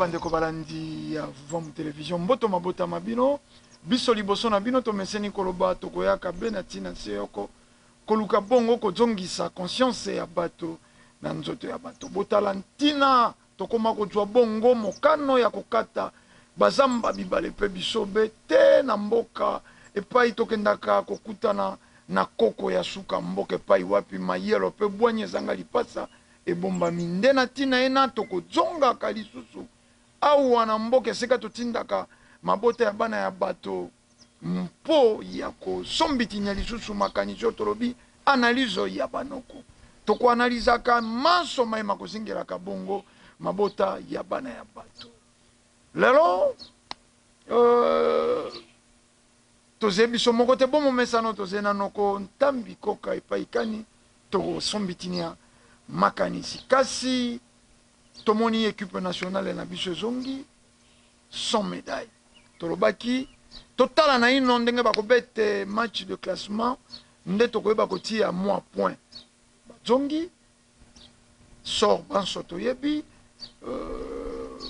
Bandeko balandi ya Vuvamu Television, mboto mabota ma bino. Biso liboso na bino tomeseni koloba, tokoyaka be na ntina se yoko koluka bongo kozongisa conscience ya bato na nzoto ya bato. Botala ntina tokoma kozwa bongo mokano ya kokata bazamba bibale mpe bisobe te na mboka epai tokendaka kokutana na koko ya suka mboka epai wapi mayelo mpe bwanya ezanga lipasa ebombami. Nde na ntina ena tokozongaka lisusu awa na mboka esika totindaka mabota ya bana ya bato mpo ya kosombitinya lisusu makanisi oyo tolobi analyse ya banoko. Tokoanalizaka manso maye makozingelaka bongo mabota ya bana ya bato. Lelo toze biso moko te, bomomesano toze na noko Ntambi Koka epai kani tokosombitinya makanisi. Kasi tomoni équipe nationale na biso ezongi sans médaille. Tolobaki totala na ino ndenge bakobete match de classement nde tokoyeba kotia mwa point. Bazongi sort banso toyebi,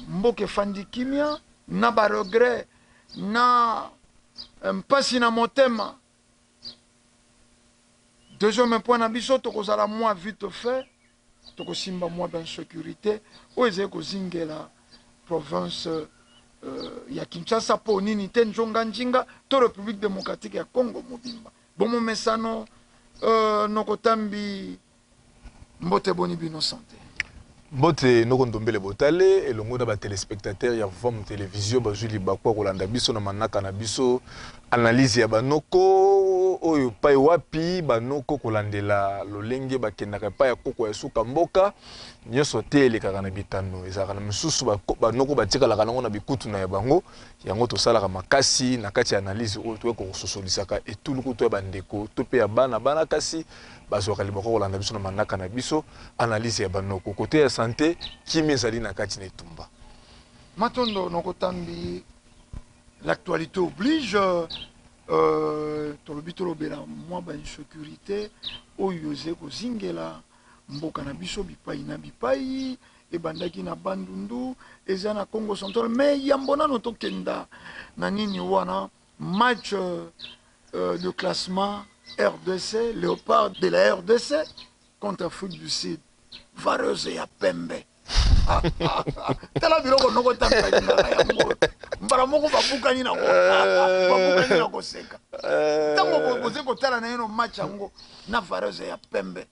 mboka efandi kimia na ba regret na mpasi na motema. Deuxième point na biso, tokozala mwa vite fait, tokosimba mwa bainsécurité oyo ezali kozingela province ya Kinshasa, mpo nini te nzonga njinga to République démocratique ya Congo mobimba. Bomomesano, nokotambi mbote, boni bino santé? Mbote noko Ndombele Botale elongo na batéléspectateur ya Vam Télévision bazwi libaku ya kolanda biso na manaka na biso analyse ya banoko oyo epai wapi banoko kolandela lolenge bakendaka epai ya koko ya suka mboka. Nyonso te elekaka na bitando, ezalaka na misusu banoko batikalaka nango na bikutu na ya bango. Yango tosalaka makasi na kati ya analyse oyo toya kososolisaka etuluku to ya bandeko to mpe ya bana bana, kasi bazwaka libaku kolanda biso na manaka na biso analyse ya banoko. Kote ya santé, kimi ezali na kati na etumba. Matondo nokotambi. L'actualité oblige, tolobi tolobela mwa bainsécurité oyo ezali kozingela mboka na biso bipai na bipai. Ebandaki na Bandundu, eza na Congo Central. Mais yambo nano tokenda na nini wana, match de classement RDC, Léopard de la RDC contre Afrique du Sud, vareuse ya pembe. Tala biloko noko tambalingaka yango, mbala moko babukani na koseka ntango boze kotala na ye no match yango na vareuse ya pembe.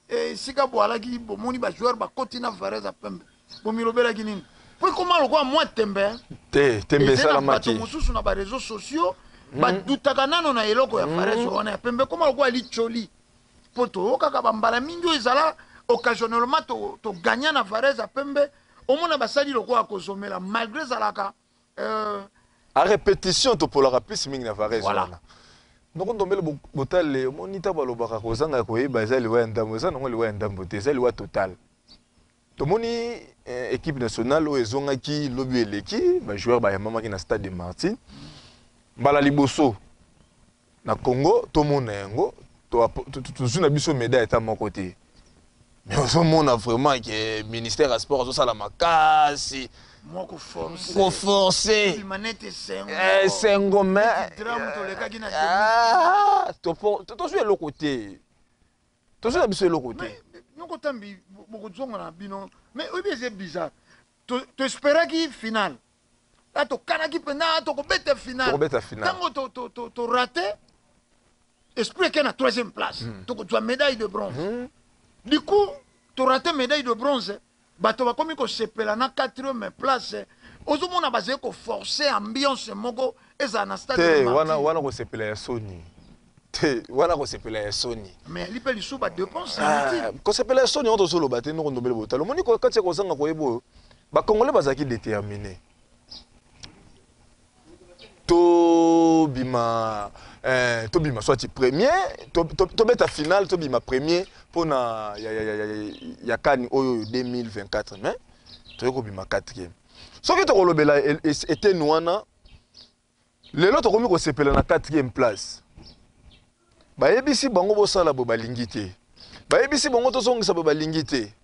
Esika boalaki, bomoni bajoueur bakoti na vareuse ya pembe, bomilobelaki nini? Po ekoma lokola mwa tembe. Te, tembe esalamaki. Bato mosusu na baréseaux sociaux badutaka nano na eloko ya vareuse wana ya pembe, ekoma lokola licoli, mpo toyokaka bambala mingi oyo ezala occasionnellement togagna na vareuse ya pembe, omona basali lokola kozomela malgré ezalaka à répétition topolaka plus mingi na vareuse wana. Noko Ndombele Botale, omoni ntango balobaka kozanga koyeba eza liwa ya ndambo, eza nango liwa ya ndambo te, eza liwa total. Tomoni équipe nationale oyo ezongaki lobi eleki, bajoueur bayambamaki na Stade des Martyrs. Mbala liboso na Congo tomona yango, tozwi na biso médaille ata moko te. Mais ozomona vraiment ke ministère ya sport azosala makasi koforce esengo, mais tozwi eloko te, tozwi na biso eloko te. Nyoko Tambi, bokozonga na bino, mais oyebi eza bizarre, toesperaki finale, tokanaki mpenza tokobeta finale. Tokobeta finale. Ntango torater, esprit eke na troisième place, tokozwa médaille de bronze. Du coup torater médaille de bronze, bato bakomi kosepela na quatrième place. Ozomona bazali koforce ambiance moko ezala na stade. Te, wana wana kosepela ya soni te, wana kosepela ya soni. Mais ali mpe lisusu badépense. Kosepela ya soni yango tozoloba te. Noko Ndombele Botala, omoni kati ya kozanga koyeba oyo bacongolais bazalaki déterminé tobima, tobima soit premier, tobeta finale, tobima premier mpona ya CAN oyo 2024, mais toyei kobima quatrième. Soki tokolobela eteni wana, lelo tokomi kosepela na quatrième place. Bayebisi bango bosala boye, balingi te. Bayebisi bango tozongisa boye, balingi te.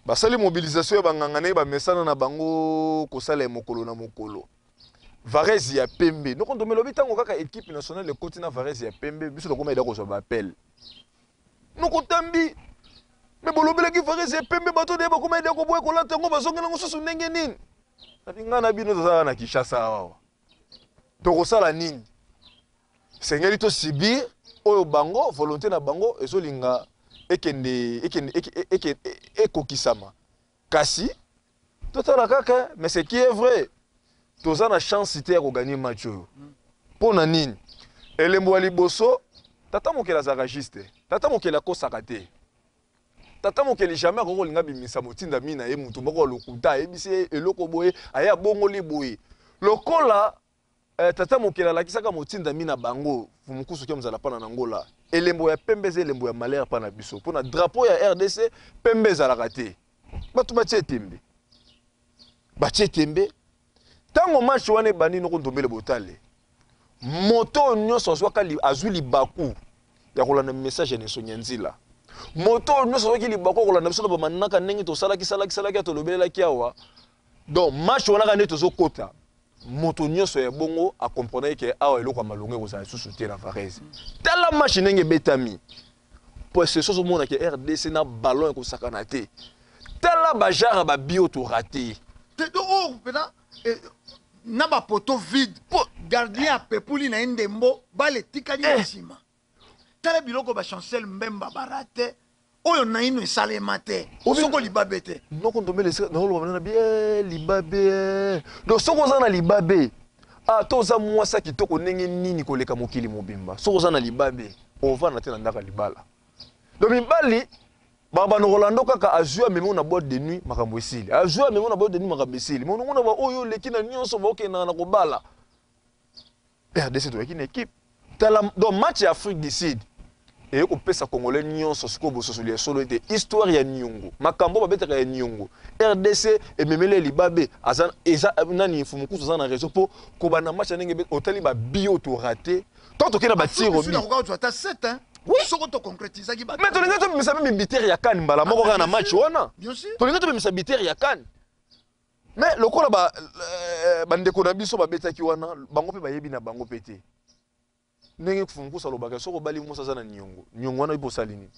Basali mobilisation ya banganga ndenge bamesana na bango kosala ya mokolo na mokolo. Varese ya pembe. Noko Ndombe lobi ntango kaka equipe nationale ekoti na varese ya pembe, biso tokoma eda kozwa ba appel. Noko Tambi, me bolobelaki varese ya pembe, bato de bakoma eda koboya kolata yango, bazongela yango susu ndenge nini? Nabi ngai na bino toza na Kinshasa awa. Tokosala nini? Sengeli to subir oyo bango volonté na bango ezolinga ekende ekende ekende ekokisama. Kasi totala kaka, mais ce qui est vrai, toza na chance te ya kogagner match oyo. Mpo na nini? Elembo ya liboso, tata mokeli azalaka juste. Tata mokeli akosaka te. Tata mokeli jamais akoki kolinga abimisa motindami na ye moto moko ya lokuta, ayebisi ye eloko boye, aye abongoli boye. Lokola tata mokeli alakisaka motindami na bango Mfumukusu kia mzala pana na Angola, elembo ya pembe eza elembo ya malheur pa na biso. Mpo na drapeau ya RDC pembe ezalaka te. Bato batie tembe. Batie tembe. Tango match wana ebandi noko Ndombele Botale, moto oyo nyonso azwaka azwi libaku ya kolanda message ya Nelson Nyanzila. Moto oyo nyonso azwaki libaku ya kolanda biso na bamanaka ndenge tosalaki salaki salaki ya tolobelelaki awa. Donc match wana kaka nde tozokota, moto nyonso ya bongo a comprendre que awa eloko ya malonga ekozala lisusu te na Varese. Tala match ndenge ebetami. Possession ozomona ke RDC na ballon ekosakana te. Tala ba genre ba bio to raté. Te do oyo mpena na ba poteau vide, gardien apepuli na ye ndembo, balle etikali na nsima. Tala biloko ba Chancel Mbemba ba rate oyo naino esalema te. Soko libabe te. Noko Ndombele esika naoloba na bi libabe. Donc soko oza na libabe, ah to oza mwasi ya kitoko ndenge nini koleka mokili mobimba. Soko oza na libabe, ovanda te na ndako ya libala. Donc mibali babanda kolanda kaka azwi amemi na boîte de nuit makambo esili. Azwi amemi na boîte de nuit makambo esili. Monongo na ba oyo oleki na nyonso baokendaka na kobala. RDC toyaki na équipe. Tala donc match ya Afrique du Sud eye kopesa congolais nyonso sikoyo bososoli ya solo ete histoire ya niongo, makambo babetaka ya niongo, RDC ememeli ya libabe, aza eza nani Mfumukusu aza na raison po kobanda match ya ndenge otali ba bio to raté tant tokei na ba tir au but. Ata 7 hein. Oui. Soko to concrétisaki ba. Mais tolingi tobimisa meme bitere ya CAN mbala moko kaka na match wana. Bien sûr. Tolingi tobimisa bitere ya CAN. Mais lokola ba bandeko na biso babetaki wana, bango pe bayebi na bango pe te. Ndenge Mfumukusu alobaka, soki obali mwasi aza na niongo, niongo wana oyebi osali nini?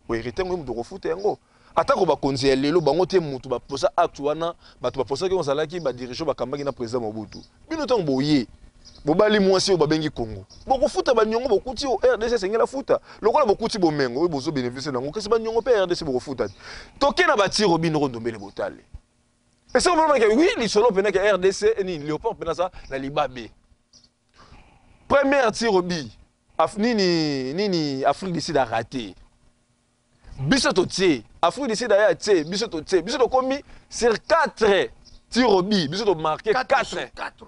O hériter yango, ye moto okofuta yango. Atako bakonzi ya lelo bango te moto baposa acte wana, bato baposaki yango ezalaki ba dirigeants bakambaki na président Mobutu. Bino ntango boye bobali mwasi oyo babengi Congo, bokofuta ba niongo bokuti oyo RDC esengeli afuta. Lokola bokuti bomengo oyo bozo bénéficier nango, kasi ba niongo pe RDC bokofuta te. Toke na ba tirs au but noko Ndombele Botale. Est-ce que vous que oui, lisolo pena ke RDC ni Léopard pena ça na libabe. Première tir au but. Af, nini nini Afrique du Sud a raté. Biso totie Afrique du Sud a tie, biso totie, biso tokomi sur 4 tirs au but, biso to marqué 4. 4.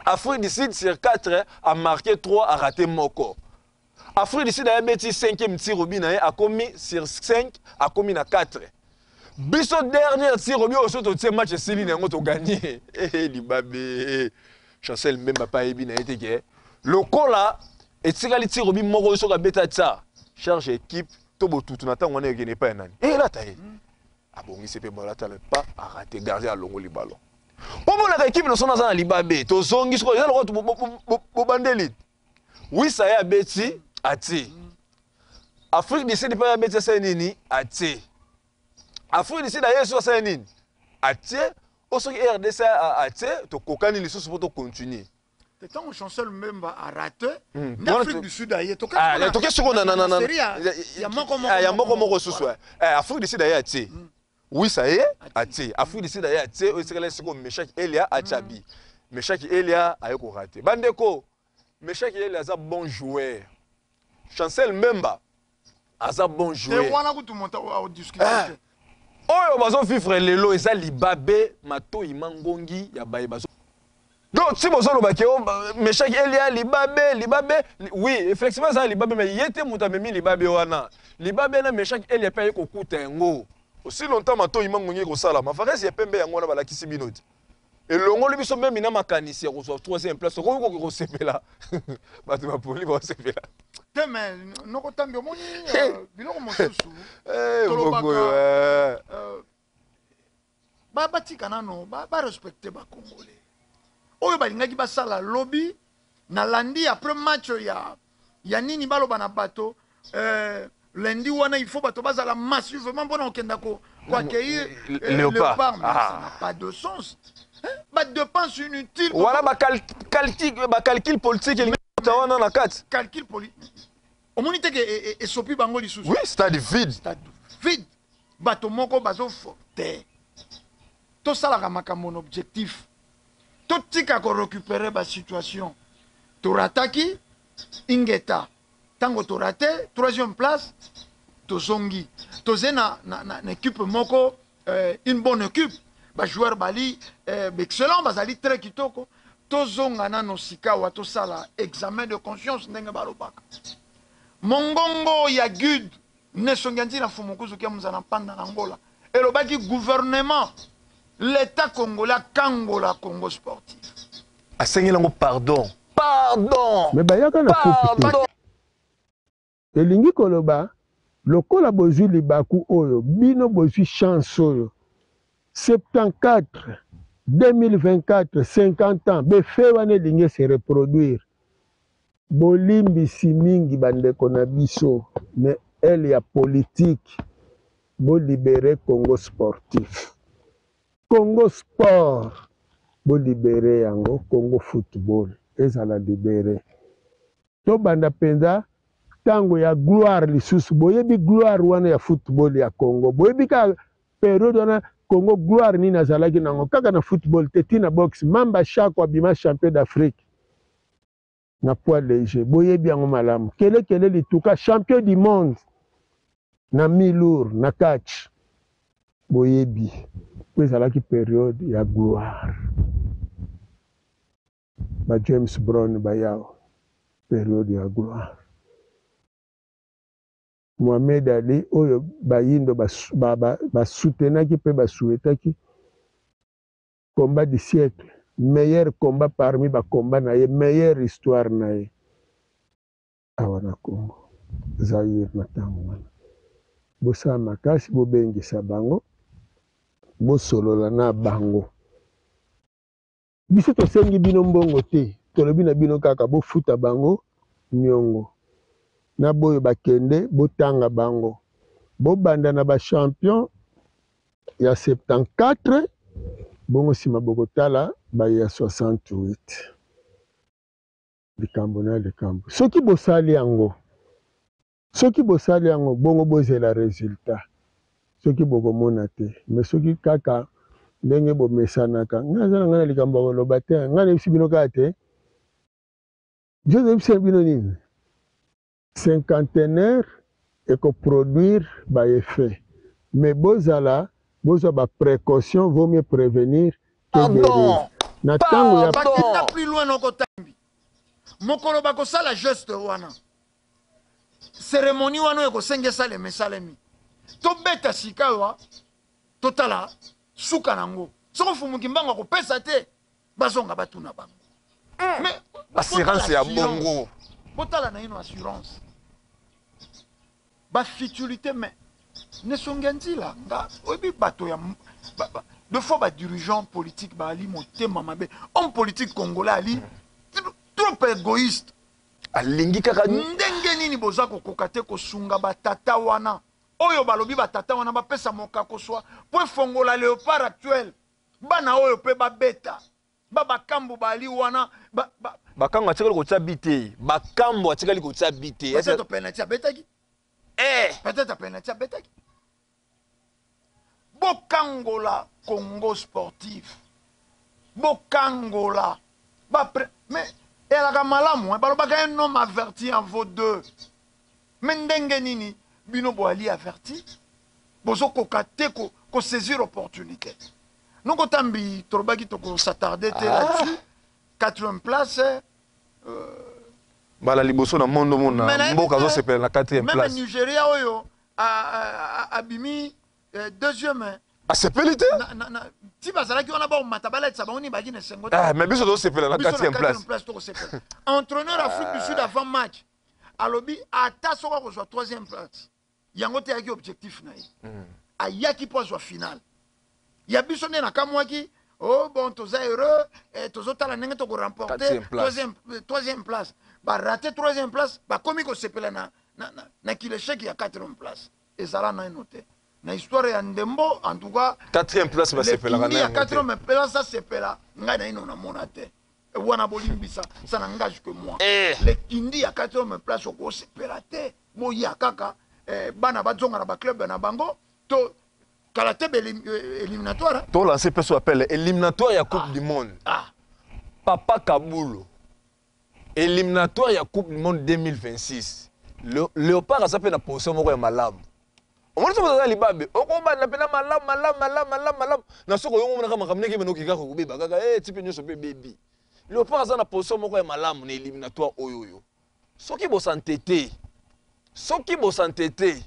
Afrique du Sud sur 4 a marqué 3, a raté moko. Afrique du Sud a beti 5e tir au but na ye akomi sur 5, akomi na 4. Biso dernier tir au but oyo totie match esili na yango to gagner. Eh libabe. Chancel Mbemba pa yebi na ye te ke lokola etikali tir au but moko soki abeta tia charge équipe to botutu na ntango wana ekende epai ya nani? Eh elata ye. Abongisi pe ballon atala pa a raté gardien alongoli ballon. Po monaka équipe nationale aza na libabe tozongi sikoyo eza lokola bobandeli. Wissa ye abeti atie. Afrique du Sud pe abeti asali nini? Atie. Afrique du Sud aye so asali nini? Atie. O soki RDC atie tokokani lisusu po to continuer. Te ntango Chancel Mbemba a raté, nde Afrique du Sud aye. Toke sikoyo na série ya moko moko. Ya moko moko susu. Afrique du Sud aye atie. Wissa ye atie. Afrique du Sud aye atie. Oyo etikali sikoyo Meshaki Elia atia bi. Meshaki Elia aye ko raté. Bandeko, Meshaki Elia aza bon joueur. Chancel Mbemba aza bon joueur. Te wana kutu moto a discuter te. Oyo bazo vivre lelo eza libabe matoyi mangongi ya baye bazo. Donc si bozo loba ke Meshaki Elia libabe libabe, oui effectivement eza libabe mais ye te moto amemi libabe wana. Libabe na Meshaki Elia pe aye kokuta yango. Aussi longtemps matoyi mangongi ekosalama, varese ya pembe yango wana balakisi bino te. Elongoli biso meme na makanisi ya kozwa 3e place, okoki koki kosepela. Bato bapoli bakosepela. Te mais noko Tambi omoni biloko mosusu tolobaka. Batika nano, barespecte bacongolais oyo balingaki basala lobi. Nalandi après match ya nini, baloba na bato lundi wana, il faut bato bazala massivement mpona kokenda koaccueillir Léopard. Léopard. Mais Ah. ça n'a pas de sens, hein? Badépense inutile. Wana bacalcul politique elingi kota wana na kati. Calcul politique, omoni te ke esopi bango lisusu. Oui, stade vide. Stade vide, bato moko bazofo te. Tosalaka makambo na objectif, totika korécupérer basituation. Torataki ingeta ntango torate troisième place, tozongi, toze na équipe moko, une bonne équipe, bajoueur bali excellent, bazali très kitoko. Tozonga nano sikawa, tosala examen de conscience ndenge balobaka. Mongongo ya gude nesongi ya ntina fumukuzu kia muzana mpanda na Ngola elobaki: gouvernement, l'État congolais akangola Congo sportif. Asengeli yango pardon, pardon. Me bayaka na coupe te. Pardon. Elingi koloba lokola bozwi libaku oyo, bino bozwi chance oyo 74 2024, 50 ans befe wana elingi ese reproduire. Bolimbisi mingi bandeko na biso, mais ele ya politique, bolibere Congo sportif, Congo sport, bolibere yango, Congo football ezala libéré. Tobanda mpenza ntango ya gloire lisusu. Boyebi gloire wana ya football ya Congo, boyebi kaka periode wana Congo gloire nini azalaki nango, kaka na football te, ntina boxe. Mamba Chako abima champion d'Afrique na poids léger, boyebi yango malamu. Kelekele Lituka, champion du monde na mi-lourd na catch, boyebi po ezalaki periode ya gloire. Ba James Brown bayao, periode ya gloire. Mohamed Ali oyo bayindo basoutenaki mpe basuetaki, combat du siècle, meilleur combat parmi bacombat na ye, meilleure histoire na ye awa na Congo Zaire na ntango wana. Bosala makasi, bobengisa bango, bosolola na bango. Biso tosengi bino mbongo te, tolobi na bino kaka bofuta bango niongo na boyo bakende, botanga bango, bobanda na bachampion ya 74, bongo nsima bokotala baye ya 68. Likambo na likambo, soki bosali yango, soki bosali yango bongo, bozela résultat. Soki bokomona te, mais soki kaka ndenge bomesanaka, ngai aza na ngai na likambo ya koloba te. Ngai nayebisi bino kaka te, jo nayebisi bino nini? Cinquantenaire ekoproduire baeffet, mais bozala, bozwa baprécaution, vaut mieux prévenir que guérir. Na ntango ya Bakenda plus loin, nokotambi mokolo bakosala geste wana, cérémonie wana oyo ekosenga esalema, esalemi. Tobeta sika awa, totala suka nango. Soki ofumuki mbango akopesa te, bazonga batuna bango. Mais assurance ya bongo. Botala na ino assurance, bafutilité. Mais nesongi ya nzila nga oyebi bato ya deux fois badirigeant politique baali motema mabe. Homme politique congolais ali trop égoïste. Alingi kaka. Ndenge nini boza kokoka te kosunga batata wana oyo balobi batata wana bapesa mokakoswa mpo efongola Léopard actuel, bana oyo mpe babeta babakambu bali wana Bakambo atikali kotia bi te, bakambo atikali kotia bi te. Peut-être penalty abetaki. Eh! Peut-être penalty abetaki. Bokangola Congo sportif, bokangola bapre. Mais eyalaka malamu, hein, balobaka un homme averti en vaut deux. Mais ndenge nini bino boali averti, bozokoka te kosaisir opportunité? Noko tambi, tolobaki tokos'attarder te là-dessus. Quatrième place. Mbala liboso na mondo Mais mona nayebi mboka te, azosepela na quatrième même place. Nigeria oyo abimi deuxième, hein. Asepeli te. Ti bazalaki wana, baomata, balatisa bango nini, baki na esengo te. Ah, mais biso tozosepela na Biso na quatrième place. Quatrième place, tokosepela. Entraîneur Afrique du Sud, avant match, alobi ata soki akozwa troisième place, yango te ayaki objectif na ye. Ayaki mpo azwa finale. Ya biso nde nakamwaki, oh bon, toza heureux, eh, tozotala ndenge tokoremporte Quatrième place. Troisième place. Barate troisième place, bakomi kosepela na kilesheki ya quatrième place. Ezala naino te na histoire ya ndembo, en tout cas. Quatrième place, basepelaka na ya yango te. Quatrième place asepela, ngai naino namona te wana. Bolimbisa, ça n'engage que moi. Eh. Lekindi ya quatrième place okosepela te. Boya kaka, eh, bana bazonga na baclub na bango to kala te éliminatoire. Tolance mpe so appel éliminatoire ya Coupe du monde. Ah. Papa Kabulo, éliminatoire ya Coupe du monde 2026, Léopard aza mpe na position moko ya malamu. Omoni, soki oza libabe, okobanda mpena malamu, malamu, malamu, malamu, malamu. Na soki oyongo omonaka makambo ndenge ebanda, okeka kobeba kaka e ti mpe nyonso mpe ebebi. Léopard aza na position moko ya malamu na éliminatoire oyo. Soki bosante te, soki bosante te,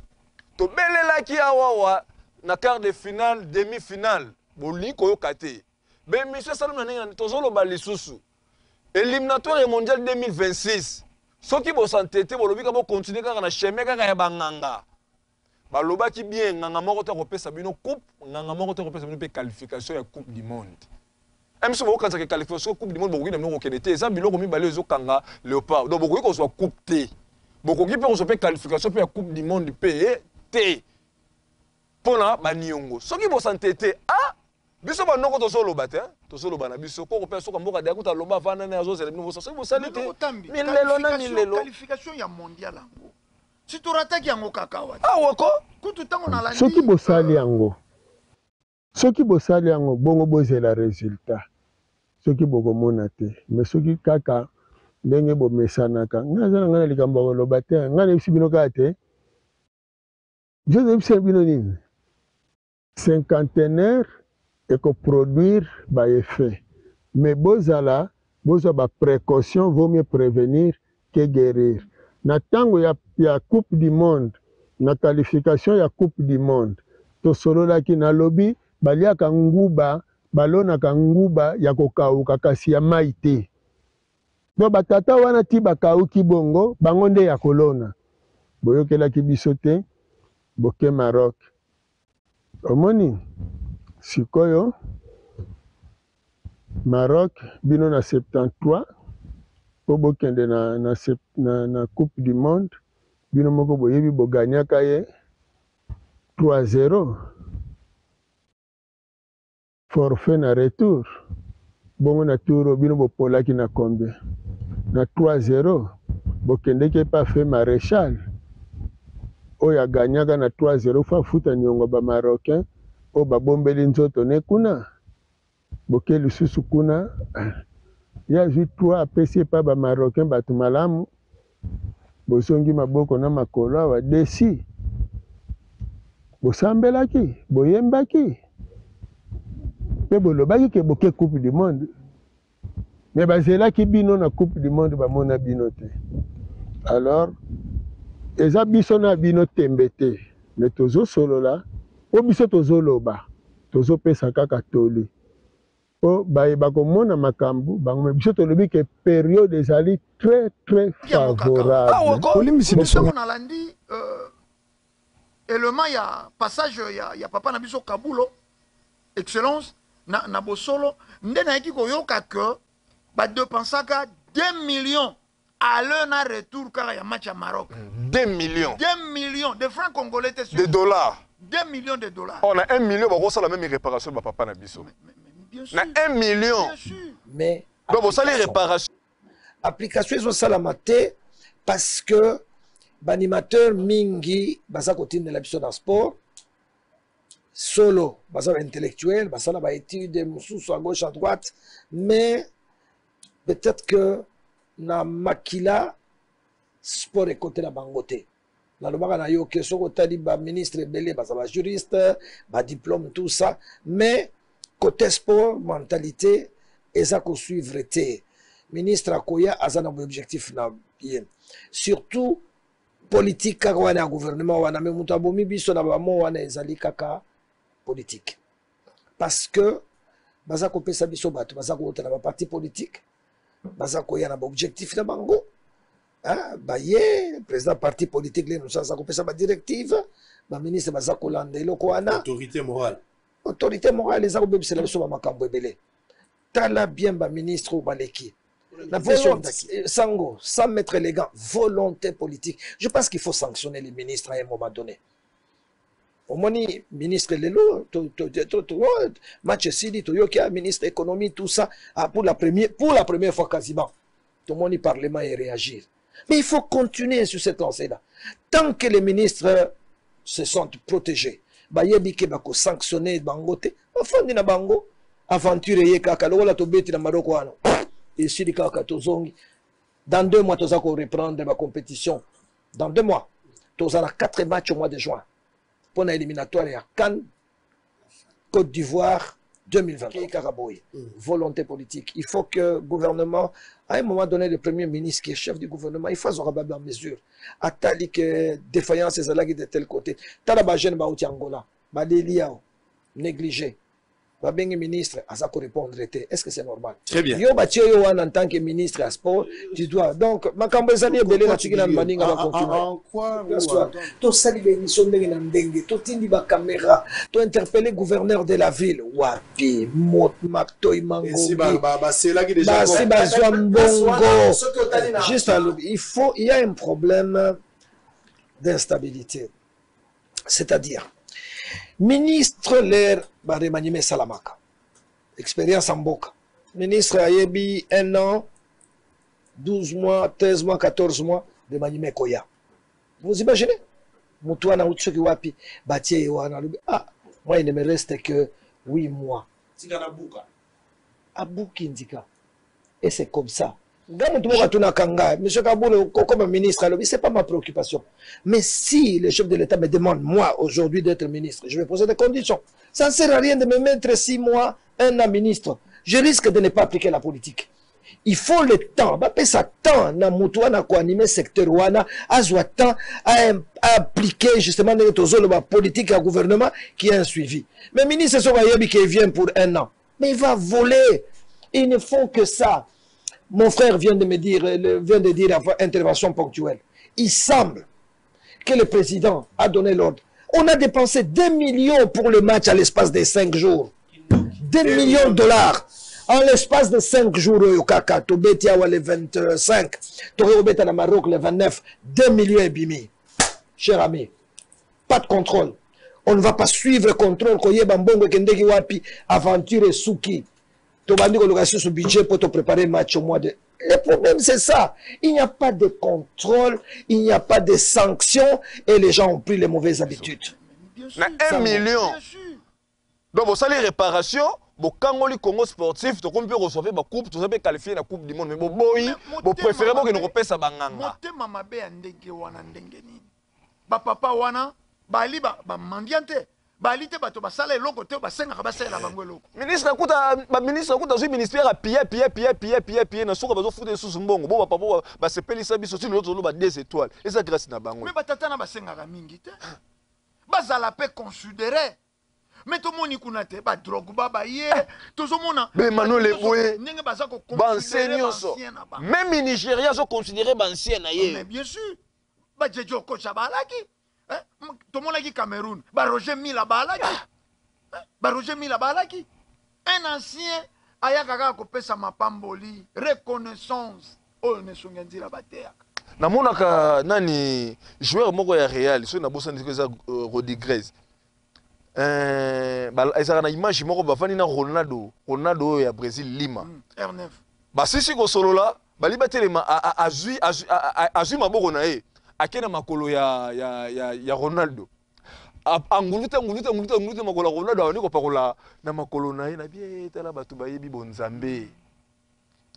tobelelaki awawa na quart de finale, demi finale, bolingi koyoka te. Baémission esalemi na ndenge na tozoloba lisusu éliminatoire ya mondial 2026. Soki bosante te, bolobi ka bokontinue kaka na chemin kaka ya banganga. Balobaki bien, nganga moko te akopesa bino coupe, nganga moko te akopesa bino mpe qualification ya Coupe du monde. Biso bokokanisaka qualification Coupe du monde, bokoki na bino kokende te. Eza biloko mibale ezokanga Léopard. Donc bokoki kozwa coupe te, bokoki mpe kozwa mpe qualification mpe ya Coupe du monde mpe te mpona baniongo. Soki bosante te, ah, biso banoko tozoloba te, tozoloba na biso koko mpe soka mboka deya kuta aloba avanda na azozela bino bosa. Soki bosali te, milelo na milelo. Qualification ya mondial yango, si torataki yango kaka awa. Awa ko. Kutu ntango nalandi Soki bosali yango, soki bosali yango bongo, bozela résultat. Soki bokomona te, mais soki kaka ndenge bomesanaka, ngai aza na ngai na likambo ya koloba te. Ngai nayebisi bino kaka te, biso toyebisa bino nini? Cinquantenaire ekoproduire baeffet, mais bozala, bozwa baprécaution. Vaut mieux prévenir que guérir. Na ntango ya Coupe du monde, na qualification ya Coupe du monde, tosololaki, nalobi baliaka nguba, balonaka nguba ya kokauka, kasi ya mai te. Donc batata wana ti bakauki bongo, bango nde ya kolona. Boyokelaki biso te, boke Maroc. Omoni sikoyo Maroc, bino na 73 mpo bokende na Coupe du monde, bino moko boyebi boganyaka ye 3-0, forfait na retour. Bongo na tour bino bopolaki na combien? Na 3-0. Bokendeki epa fe Maréchal oyo aganyaka na 3-0, fa afuta niongo bamarocain oyo babombeli nzoto ne kuna. Boke lisusu kuna, ye azwi 3, apesi epa bamarocain, bato malamu. Bozongi maboko na makolo awa desi. Bosambelaki, boyembaki mpe bolobaki ke boke Coupe du monde, mais bazelaki bino na Coupe du monde, bamona bino te. Alors eza biso na bino tembe te, mais tozosolola mpo biso tozoloba, tozopesa kaka toli mpo bayeba komona makambo bango. Mais biso tolobi ke période ezali très très favorable. Olimbisi biso. Nalandi élément ya passage ya papa na biso Kabulo, excellence na bosolo, nde nayaki koyoka ke badépensaka 2 millions aller na retour kaka ya match ya Maroc. 2 millions? 2 millions de francs congolais te. De dollars. 2 millions de dollars. Oh, na 1 million bakosala même réparation bapapa na biso. Mais bien sûr. Na 1 million. Bien sûr. Mais donc bosali réparation. Application ezosalama te parce que baanimateur mingi baza kotindela biso na sport solo, baza baintellectuel, basala baétude mosusu à gauche, à droite, mais peut-être que na makila sport ekotela bango te. Nalobaka na yo ke soki otali baministre ebele, baza bajuriste, badiplôme, tout ça, mais côté sport, mentalité eza kosuivre te. Ministre akoya, aza na boobjectif na ye, surtout politique kaka wana ya gouvernement wana. Mais moto abomi biso na bamo wana ezali kaka politique, parce que baza kopesa biso bato baza kouta na baparti politique, baza koya na baobjectif na bango. Baye président parti politique le mosusu aza kopesa badirective, baministre baza kolanda eloko wana. Autorité morale. Autorité morale eza kobebisela biso bamakambo ebele. Tala bien baministre oyo baleki. La volonté, Sango, sans mettre les gants, volonté politique. Je pense qu'il faut sanctionner les ministres à un moment donné. Omoni ministre lelo, match esili, toyoki ya ministre économie, tout ça, ah, pour la première fois quasiment tomoni parlement et réagir. Mais il faut continuer sur cette lancée là tant que les ministres se sentent protégés, bayebi ke bakosanctionne bango te, bafandi na bango, aventure eye kaka lokola tobeti na Maroc wana, esili kaka, tozongi. Dans 2 mois toza koreprendre bacompétition. Dans 2 mois toza na quatre matchs au mois de juin mpo na éliminatoire ya CAN Côte d'Ivoire 2023. Kaka boye, volonté politique. Il faut que gouvernement, à un moment donné, le premier ministre qui est chef du gouvernement, il faut azwaka ba mesure. Atali ke défaillance ezalaki de tel côté. Tala bajeune bauti Angola, baleli awa, négligé. Babengi ministre, aza korépondre te. Est ce que c'est normal? Très bien. Yo batie yo wana en tant que ministre ya sport, tu dois donc, makambo ezali ebele, natiki na baninga bacontinue. Tosali baémission ndenge na ndenge, totindi bacaméra, tointerpelle gouverneur de la ville, wapi matoi mangongi basi bazwa mbongo. Juste alobi, il y a un problème d'instabilité, c'est-à-dire ministre l'air baremaniement esalamaka, expérience ya mboka, ministre ayebi un an, 12 mois, 13 mois, 14 mois, remaniement ekoya. Vous imaginez, motu wana auti soki wapi, batie ye wana, alobi: "Ah, moi, il ne me reste que 8 mois." Abuki ndika et c'est comme ça. Nga motu moko atunaka nga: "Monsieur Kaboul, comme ministre?" Alobi: "C'est pas ma préoccupation, mais si le chef de l'État me demande, moi, aujourd'hui, d'être ministre, je vais poser des conditions. Ça ne sert à rien de me mettre 6 mois, un an ministre, je risque de ne pas appliquer la politique." Il faut le temps, bapesa temps na motu wana koanime secteur wana, azwa temps à appliquer justement ndenge tozoloba politique ya gouvernement qui est un suivi. Mais ministre, soki ayebi qu'il vient pour un an, mais il va voler. Ils ne font que ça. Mon frère vient de me dire, vient de dire intervention ponctuelle. Il semble que le président a donné l'ordre. On a dépensé 2 millions pour le match à l'espace de 5 jours. 2 millions de dollars en l'espace de 5 jours. Oyo kaka tobeti awa le 25, tokoki kobeta na Maroc le 29, 2 millions ebimi. Cher ami, pas de contrôle. On ne va pas suivre contrôle koyeba mbongo ekendeki wapi. Aventure esuki, tobandi koluka susu budget po topréparer match au mois de. Le problème, c'est ça: il n'y a pas de contrôle, il n'y a pas de sanctions et les gens ont pris les mauvaises habitudes. Na 1 million, donc bosali réparation, bokangoli Congo sportif, tokomi mpe kozwa mpe bacoupe, toza mpe qualifié na Coupe du monde, mais boboyi, bopréféré bokende kopesa banganga. Motema mabe ya ndenge wana, ndenge nini bapapa wana bali bamandian te, bali te, bato basala eloko te, basengaka basalela bango eloko. Ministre akuta, baministre akuta azwi ministère, apille, pille, pille, pille, pille, pille, na suka bazofuta lisusu mbongo. Bo bapapa basepelisa biso ti lelo, tozoloba deux étoiles, eza grâce na bango. Mais batata na basengaka mingi te, bazala mpe considéré. Mais tomoni kuna te, baDrogba baye, tozomona Baemmanuel Eboué, ndenge baza. Baancien nyonso, même Nigeria azoconsidéré baancien na ye. Mais bien sûr, baJay-Jay Okocha baalaki, tomonaki Cameroun, baRoger Mila baalaki, baRoger Mila baalaki. Un ancien ayaka kaka kopesa mapamboli, reconnaissance oyo nesongi ya nzela bateyaka. Namonaka nani, joueur moko ya Real, soki nabosani soki eza Rodriguez, ezalaka na image moko bafandi na Ronaldo, Ronaldo oyo ya Brésil, Lima. R9. Basisi kosolola, bali batelema, azwi maboko na ye, ake na makolo ya Ronaldo, angulu te, angulu te, angulu te, angulu te, makolo ya Ronaldo, abandi kopakola na makolo na ye. Na bie, tala bato bayebi bonzambe.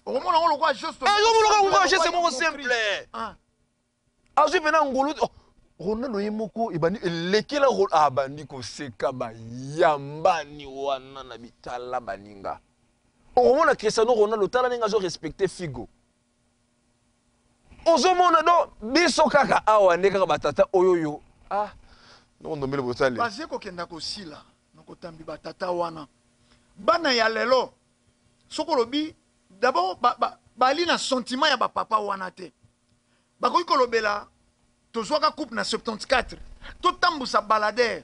Okomona ngo lokola geste. Okomona geste moko simple. Azwi mpena ngulu, oh, Ronaldo ye moko ebandi elekela, abandi koseka, bayambani wana na bitala baninga. Okomona Cristiano Ronaldo, tala ndenge azorespecte Figo. Ozomona do biso kaka awa nde kaka batata oyo oyo, ah, ndombele botali. Baze kokenda kosila na kotambi batata wana. Bana ya lelo, soki olobi d'abord bali na sentiment ya bapapa wana te, bakoki kolobela tozwaka coupe na 74, totambusa baladere.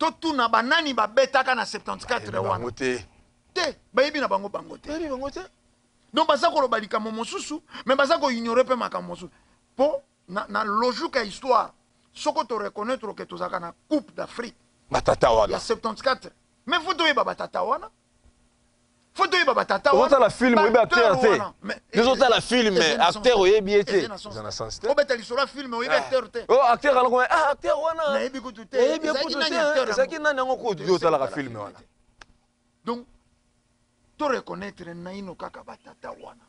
Totuna banani babetaka na 74 wana. Bango te. Te, bayebi na bango bango te. Bayebi bango te. Donc baza koloba likambo mosusu, mais baza koignore mpe makambo mosusu. Mpo na logique ya histoire, soko toreconnaître ke tozalaka na Coupe d'Afrique batata wana ya 74, mais faut toyeba batata wana, faut toyeba batata wana. Ozotala film, oyebi acteur te. Ozotala film, acteur oyebi ye te. Eza na sens te. Obeta lisolo ya film, oyebi acteur te. Oh, acteur aloko, ah, acteur wana nayebi kutu te. Nayebi kutu te, ezalaki nani yango kutu? Yo otalaka film wana. Donc to reconnaître naino kaka batata wana.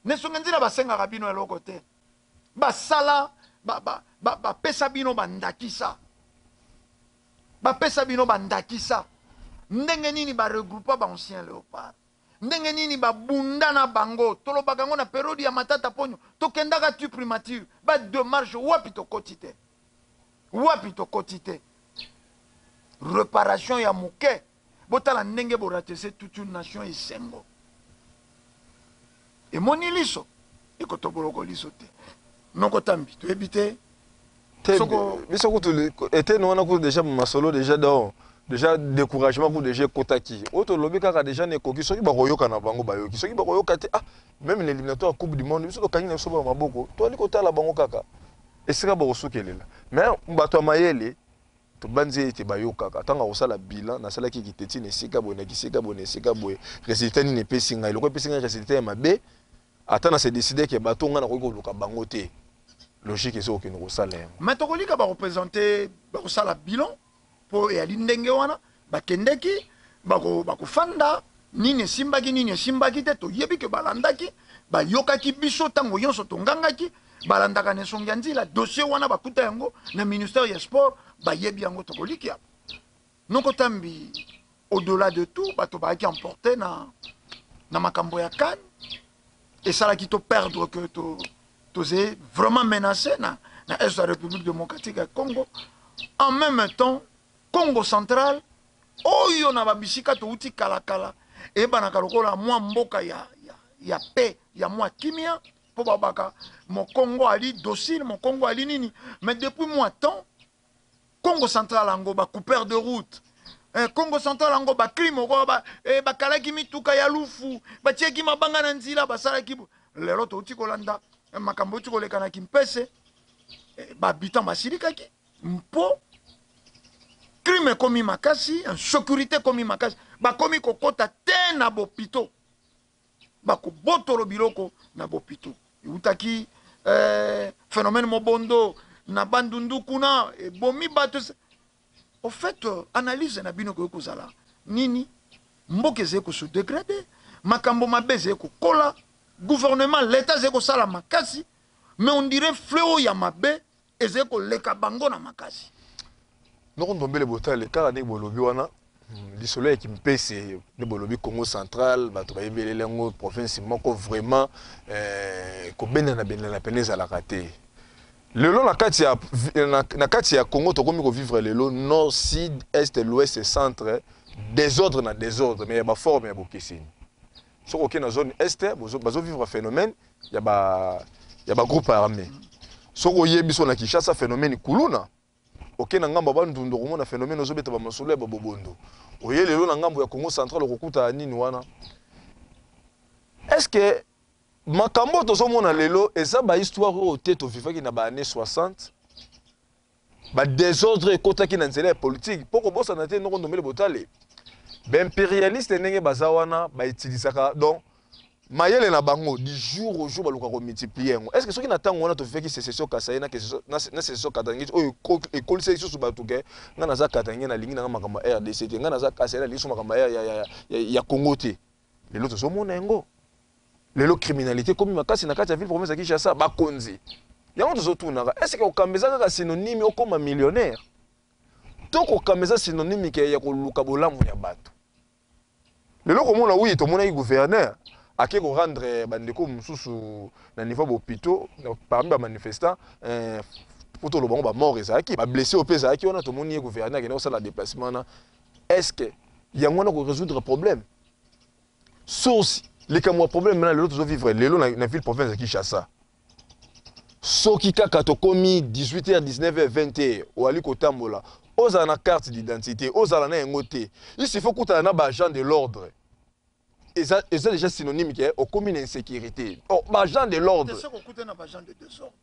Nesonge nzila basengaka bino eloko te, basala bapesa bino bandakisa, bapesa bino bandakisa ndenge nini baregroupa baancien Léopard, ndenge nini babunda na bango. Tolobaka yango na periode ya Matata Ponyo, tokendaka tu primature, badémarche wapi tokoti te, wapi tokoti te. Réparation ya moke, botala ndenge boratese toute une nation. Esengo emoni liso ekotoboloko liso te. Noko Tambi, toyebi te. Biso kutu eteni wana kutu déjà masolo déjà, donc déjà découragement kutu déjà ekotaki. Oyo tolobi kaka déjà na ekoki, soki bakoyoka na bango bayoki, soki bakoyoka te, ah, même l'éliminatoire ya Coupe du monde, biso tokangi na biso ba maboko, toali kotala bango kaka esika bakosukelela. Mais bato ya mayele, tobanzi ete bayokaka. Ntango akosala bilan, nasalaki kiteti na esika boye, na kisika boye, na esika boye, résultat nini epesi ngai? Eloko epesi ngai résultat ya mabe, ata na se décide ke bato ngai nakoki koluka bango te. Logique eza kokende kosala yango. Mais tokolika bakopresente, bakosala bilan mpo eyali ndenge wana bakendeki, bakofanda, nini esimbaki, nini esimbaki te. Toyebi ke balandaki, bayokaki biso ntango nyonso tongangaki, balandaka na esongi ya nzila. Dossier wana bakuta yango na ministère ya sport, bayebi yango. Tokolikia noko Tambi, au-delà de tout, bato bayaki emporté na makambo ya CAN, esalaki to perdre que to tozali vraiment menacé na est ya République démocratique ya Congo. En même temps, Congo central oyo na babisika touti kalakala, eyebanaka lokola mwa mboka ya paix, ya mwa kimia, mpo babaka mokongo ali docile, mokongo ali nini. Mais depuis mwa temps, Congo central yango bacoupeur de route, Congo central yango bacrime okoyo, bakalaki mituka ya lufu, batiaki mabanga na nzela, basalaki. Lelo touti kolanda makambo euti koleka na Kimpese, bahabitant basilikaki mpo crime ekomi makasi, insécurité ekomi makasi, bakomi kokɔta te na bopito, bakobotolo biloko na bopito. Eutaki phénomène Mobondo na Bandundu kuna, ebomi bato. Au fait, analyse na bino koki kozala nini? Mboka ezali kose dégrader, makambo mabe ezali kokola, gouvernement, l'état ezali kosala makasi, mais on dirait fléau ya mabe ezali koleka bango na makasi. Noko Ndombele Botale, kaka ndenge bolobi wana, lisolo ya Kimpese nde bolobi, Congo central, bato bayebeleli yango province moko vraiment kobendana bendana pene ezalaka te. Lelo na kati ya Congo, tokomi kovivre lelo nord, sud, est, l'ouest, centre, désordre na désordre, mais ya baforme ya bokeseni. Soki okei na zone est, bazovivre phénomène ya bagroupe armé. Soki oyebi so na Kinshasa, phénomène kuluna. Oke na ngambo ya Bandundu, okomona phénomène ozobeta bamasolo ya babobondo. Oye lelo na ngambo ya Congo central, okokuta nini wana? Est ce que makambo oyo tozomona lelo eza bahistoire oyo te tovivaki na baannée 60, badésordre ekotaki na nzela ya politique? Mpo kobosana te, noko Ndombele Botale, baimpérialiste ndenge baza wana, bautilisaka donc mayele na bango du jour au jour, baluka komultiplier yango. Est ce que soki na ntango wana tovivaki sécession kasaï na sécession katangais oyo ekolisaki lisusu bato ke ngai naza katangais, nalingi nanga makambo ya RDC te, ngai naza kasaï, nalingi so makambo ya Congo te, lelo tozomona yango. Lelo criminalité ekomi makasi na kati ya ville province ya Kinshasa. Bakonzi yango tozotunaka: est ce que kokamba eza kaka synonyme okóma millionnaire, to kokamba eza synonyme ke ya koluka bolamu ya bato? Lelo komona, oui, tomonaki gouverneur ake korendre bandeko mosusu na niveau ya bopito parmi bamanifestant, po toloba bango bamort ezalaki, bablessé oyo mpe ezalaki wana. Tomoni ye gouverneur akende kosala déplacement wana. Est ce que yango wana korésoudre problème, source likambo ya problème na lelo tozovivre lelo na ville province ya Kinshasa? Soki kaka tokomi 18h, 19h, 20h, oali kotambola, Ozala na carte d'identité, ozala na yango te, il suffit okutana na baagent de l'ordre, eza eza déjà synonyme ke okomi na insécurité. Oh, baagent de l'ordre. Te, soki okutani na baagent de désordre.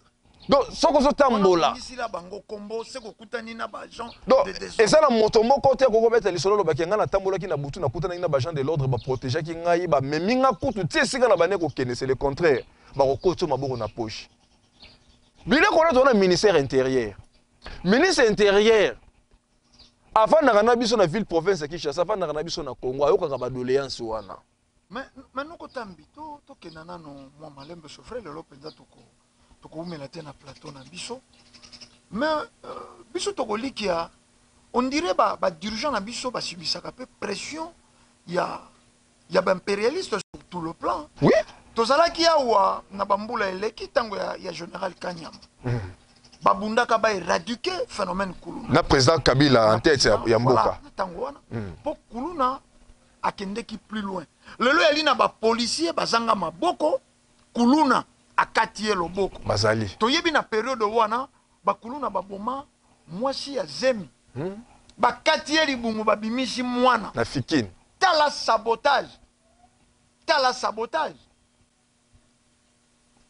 Donc soki ozotambola Wana bango kombo, soki okutani na baagent donc de désordre. Eza na moto moko te akokobeta lisolo, olobaki: ngai natambolaki na butu, nakutanaki na baagent de l'ordre, baprotégeaki ngai, bamemi nga kutu ti esika na bande kokende. C'est le contraire, bakokoti yo maboko na poche. Biloko wana toza na ministère intérieur. Ministre intérieur avandaka na biso na ville province ya Kinshasa, avandaka na biso na Congo, ayokaka badoléance wana. Mais noko Tambi, tokenda nano mwa malembe. C'est vrai, lelo mpenza tokoumela te na plateau na biso, mais biso tokolikia, on dirait badirigeant na biso basubisaka mpe pression ya baimpérialiste sur tout le plan. Tozalaki awa na bambula eleki, ntango ya général Kanyama, babundaka baéradiquer phénomène kuluna. Na président Kabila en tête ya mboka. Voilà, na ntango wana, mpo kuluna akendeki plus loin. Lelo yali na bapolicier bazanga maboko, kuluna akati ye loboko. Bazali. Toyebi na periode wana, bakuluna baboma mwasi ya zemi, bakati ye libungu, babimisi mwana. Na Fikine. Tala sabotage, tala sabotage.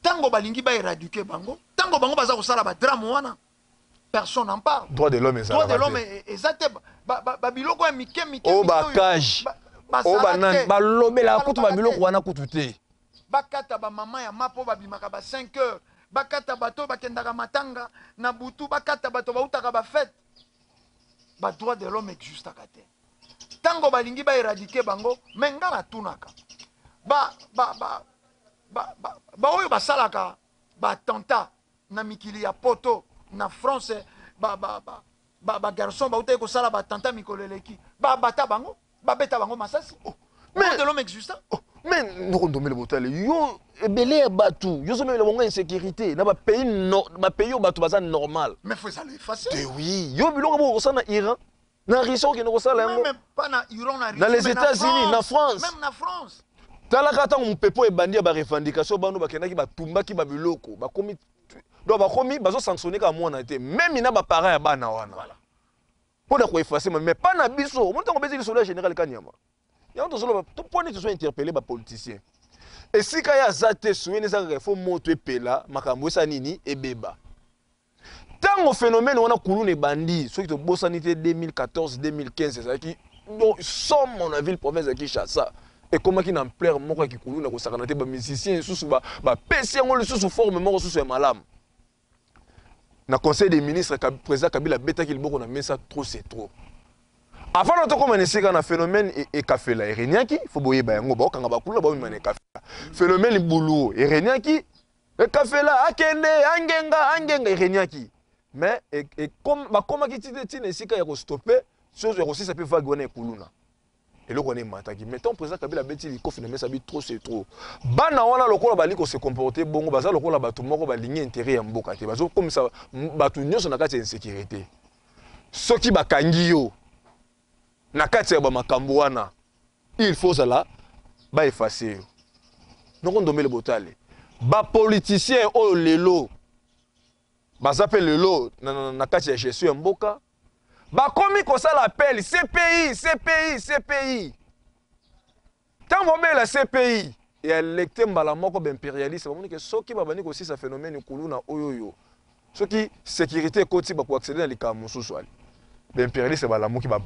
Ntango balingi baéradiquer bango, ntango bango baza kosala badrame wana, personne n'en parle. Droit de l'homme. Droit de Ezalaka l'homme te. Eza te. Babiloko ya mike mike Oyo mike oyo, bakage bazala oyo banani te. balobelaka kutu Balobaka babiloko te. wana kutu te. Bakata bamama ya mapa oyo babimaka ba 5 heures, bakata bato oyo bakendaka matanga na butu, bakata bato bautaka bafête. Badroit de l'homme existaka te ntango balingi baéradiquer bango. Me nga natunaka baoyo basalaka baattentat na mikili ya Poto, na France, bagarçon bautaki kosala baattentat mikolo eleki, babata bango, babeta bango masasi. Droit de l'homme existe. Oh, mais noko Ndombele Botale, yo ebele ya bato, yo ozomemela bango insécurité na bapays, no, bapays oyo bato baza normal. Mais faut ezala effacer. Te, oui, yo biloko boko kosala na Iran, na Russie, okende kosala yango. Même pas na Iran, na Russie, Dans les mais États-Unis, na France. Même na France. Talaka ntango mopepo ebandi ya barevendication, bano bakendaki, batumbaki babiloko, bakomi, donc bakomi bazosanctionne kaka mwana te, même na baparent ya bana wana mpo na koeffacer. Mais pas na biso. Omoni ntango obeti lisolo ya général Kanyama, yango tozoloba mponi tozo interpeller bapoliticien. Esika ye aza te, suyeni eza kaka fo moto epela, makambo esa nini ebeba. Ntango phénomène wana kuluna ebandi, soki tobosani te, 2014 2015, ezalaki donc somo na ville province ya Kinshasa. Ekomaki na ampleur moko ya kikuluna kosakana te. Bamusicien lisusu bapesi yango lisusu forme moko susu ya malamu. Na conseil des ministres, président Kabila abetaki liboko na mesa: trop, c'est trop. Avant na tokóma na esika na phénomène ekafela erégnaki, fo boyeba yango, baokanga bakuluna, baomema na ekafela. Phénomène buluo erégnaki, ekafela akende angenga angenga erégnaki, mais bakomaki ti te ntina esika ya kostopper sozo ya kosisa mpe vague wana ekuluna. Eloko wana emataki, mais tant président Kabila abeti likofi na mesa abi: trop, c'est trop. Bana wana lokola bali kose comporter bongo, baza lokola bato moko balingi intérêt ya mboka te, bazokomisa bato nyonso na kati ya insécurité. Soki bakangi yo na kati ya bamakambo wana, il faut ozala baeffacer yo. Noko Ndombele Botale, bapoliticien oyo lelo baza mpe lelo na kati ya gestion ya mboka, bakomi kosala appel CPI, CPI, CPI. Ntango babela CPI, ealerter mbala moko baimpérialiste. Bamoni ke soki babandi kosisa phénomène kuluna oyo oyo, soki sécurité ekoti, bakoaccéder na likambo mosusu. Ale, baimpérialiste balamuki, ba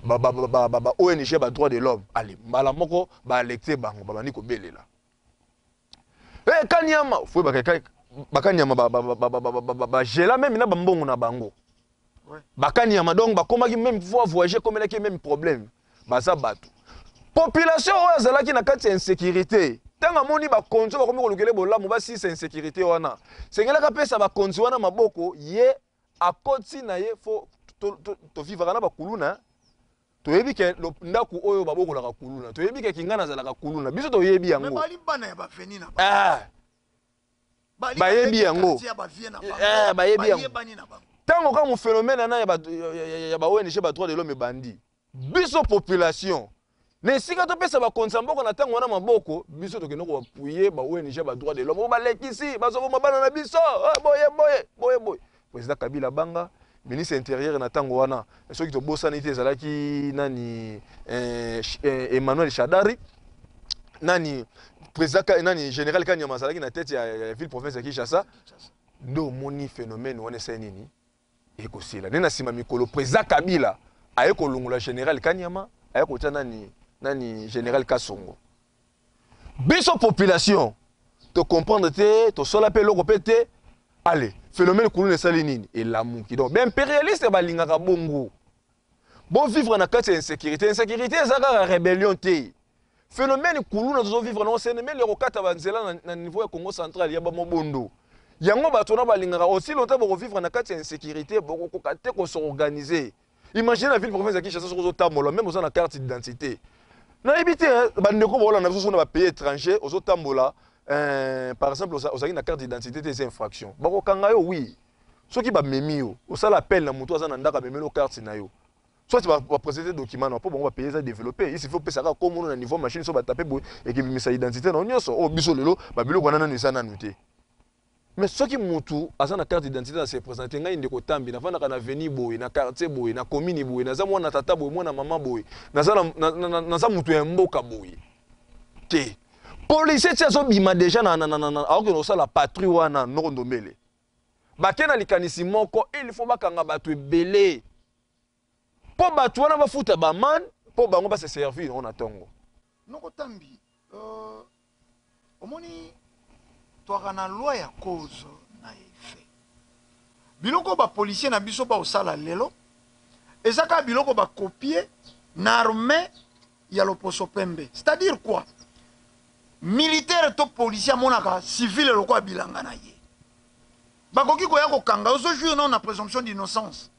ONG badroit de l'homme, ale mbala moko baalerter bango, babandi kobelela e Kanyama. Fo bakanyama bagela même na bambongo na bango. Bakanyama donc bakomaki même fois voyager, komelaki même problème. Baza bato, population oyo azalaki na kati ya insécurité. Ntango amoni bakonzi oyo bakomi kolukele bolamu, basisa insécurité wana, sengelaka apesa bakonzi wana maboko. Ye akoti na ye fo tovivaka na bakuluna. Toyebi ke ndako oyo babokolaka kuluna, toyebi ke kinga nazalaka kuluna, biso toyebi Mais yango. Bali bana ya baveni na Ah, Bali bayebi baleki yango. quartier ya bavie na bango. Eh, bayebi yango. Bayebani na bango. Ntango kaka mo phénomène wana ya ba ONG badroit de l'homme ebandi, biso population, na esika topesa bakonzi ya mboka na ntango wana maboko, biso tokende koappuyer ba ONG badroit de l'homme oyo balekisi, bazoboma bana na biso. Eh, boye boye boye boye. Président Kabila banga Ministre intérieur na ntango wana, soki tobosani te, ezalaki nani, Emmanuel Shadari. Nani président, nani, général Kanyama azalaki na tête ya ville province ya Kinshasa. Nde omoni phénomène wana esali nini? Ekosila nde na nsima mikolo, président Kabila aye kolongola général Kanyama, aye kotia nani, général Kasongo. Biso population tocomprendre te, tosola mpe eloko mpe te. Ale phénomène kuluna esali nini? Elamuki. Donc baimpérialiste balingaka bongo bovivre na kati ya insécurité. Insécurité eza kaka rébellion te. Phénomène kuluna tozovivre nango, phénomène ya kokata banzela na niveau ya Congo Central, ya bamobondo yango, bato wana balingaka aussi longtemps bokovivre na kati ya insécurité, bokokoka te kos'organiser. Imagine na ville province ya Kinshasa, soki ozotambola, même oza na carte d'identité, nayebi te, bandeko baolanda biso, soki na bapays étranger ozotambola, par exemple ozalaki na carte d'identité te, eza infraction, bakokanga yo. Oui, soki bamemi yo, osala appel na moto aza na ndako, amemeli yo carte na yo, soit baprésente document na mpo bango bapays eza développé. Il suffit opesaka komona na niveau machine, so batape boye, ekebimisa identité na yo nyonso. Oyo biso lelo, babiloko wana nanu eza nanu te. Mais soki mutu aza na carte d'identité, na se présente: ngai ndeko Tambi, navandaka na avenue boye, na quartier boye, na commune boye, naza mwana tata boye, mwana mama boye, naza mutu ya mboka boye te. Policier ti azobima déjà akokende kosala patrouille wana, noko Ndombele, bake na likanisi moko: il faut bakanga bato ebele mpo bato wana bafuta bamane, mpo bango base servir yango na ntongo. Noko Tambi, omoni, twaka na loi ya cause na effet. Biloko bapolicier na biso baosala lelo eza kaka biloko bakopie na armée ya loposo pembe. C'est-à-dire quoi? Militaire to policier amonaka civile lokola bilanga na ye. Bakoki koya kokanga, ozojouir nano na présomption d'innocence,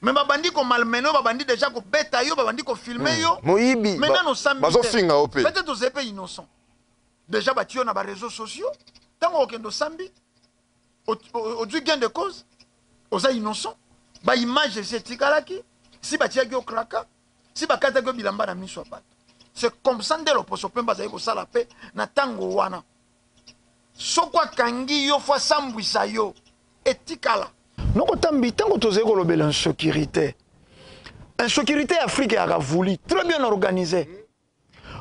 mais babandi komalmener yo, babandi déjà kobeta yo, babandi kofilmer yo. Moyibi. Mais nano osambi te. Bazofinga yo mpe. Peut-être ozali mpe innocent déjà, batie yo na baréseaux sociaux. Ntango okende osambi, ozwi gain de cause, oza innocent, baimage esi etikalaki, si batiaki yo kraka, si bakataki yo bilamba na miso ya bato. C'est comme ça nde loposo pembe azali kosala mpe na ntango wana. Soko akangi yo, fo asambwisa yo, etikala. Noko Tambi, ntango tozali kolobela insécurité, insécurité ya Afrique eyaka voulu, très bien organisé,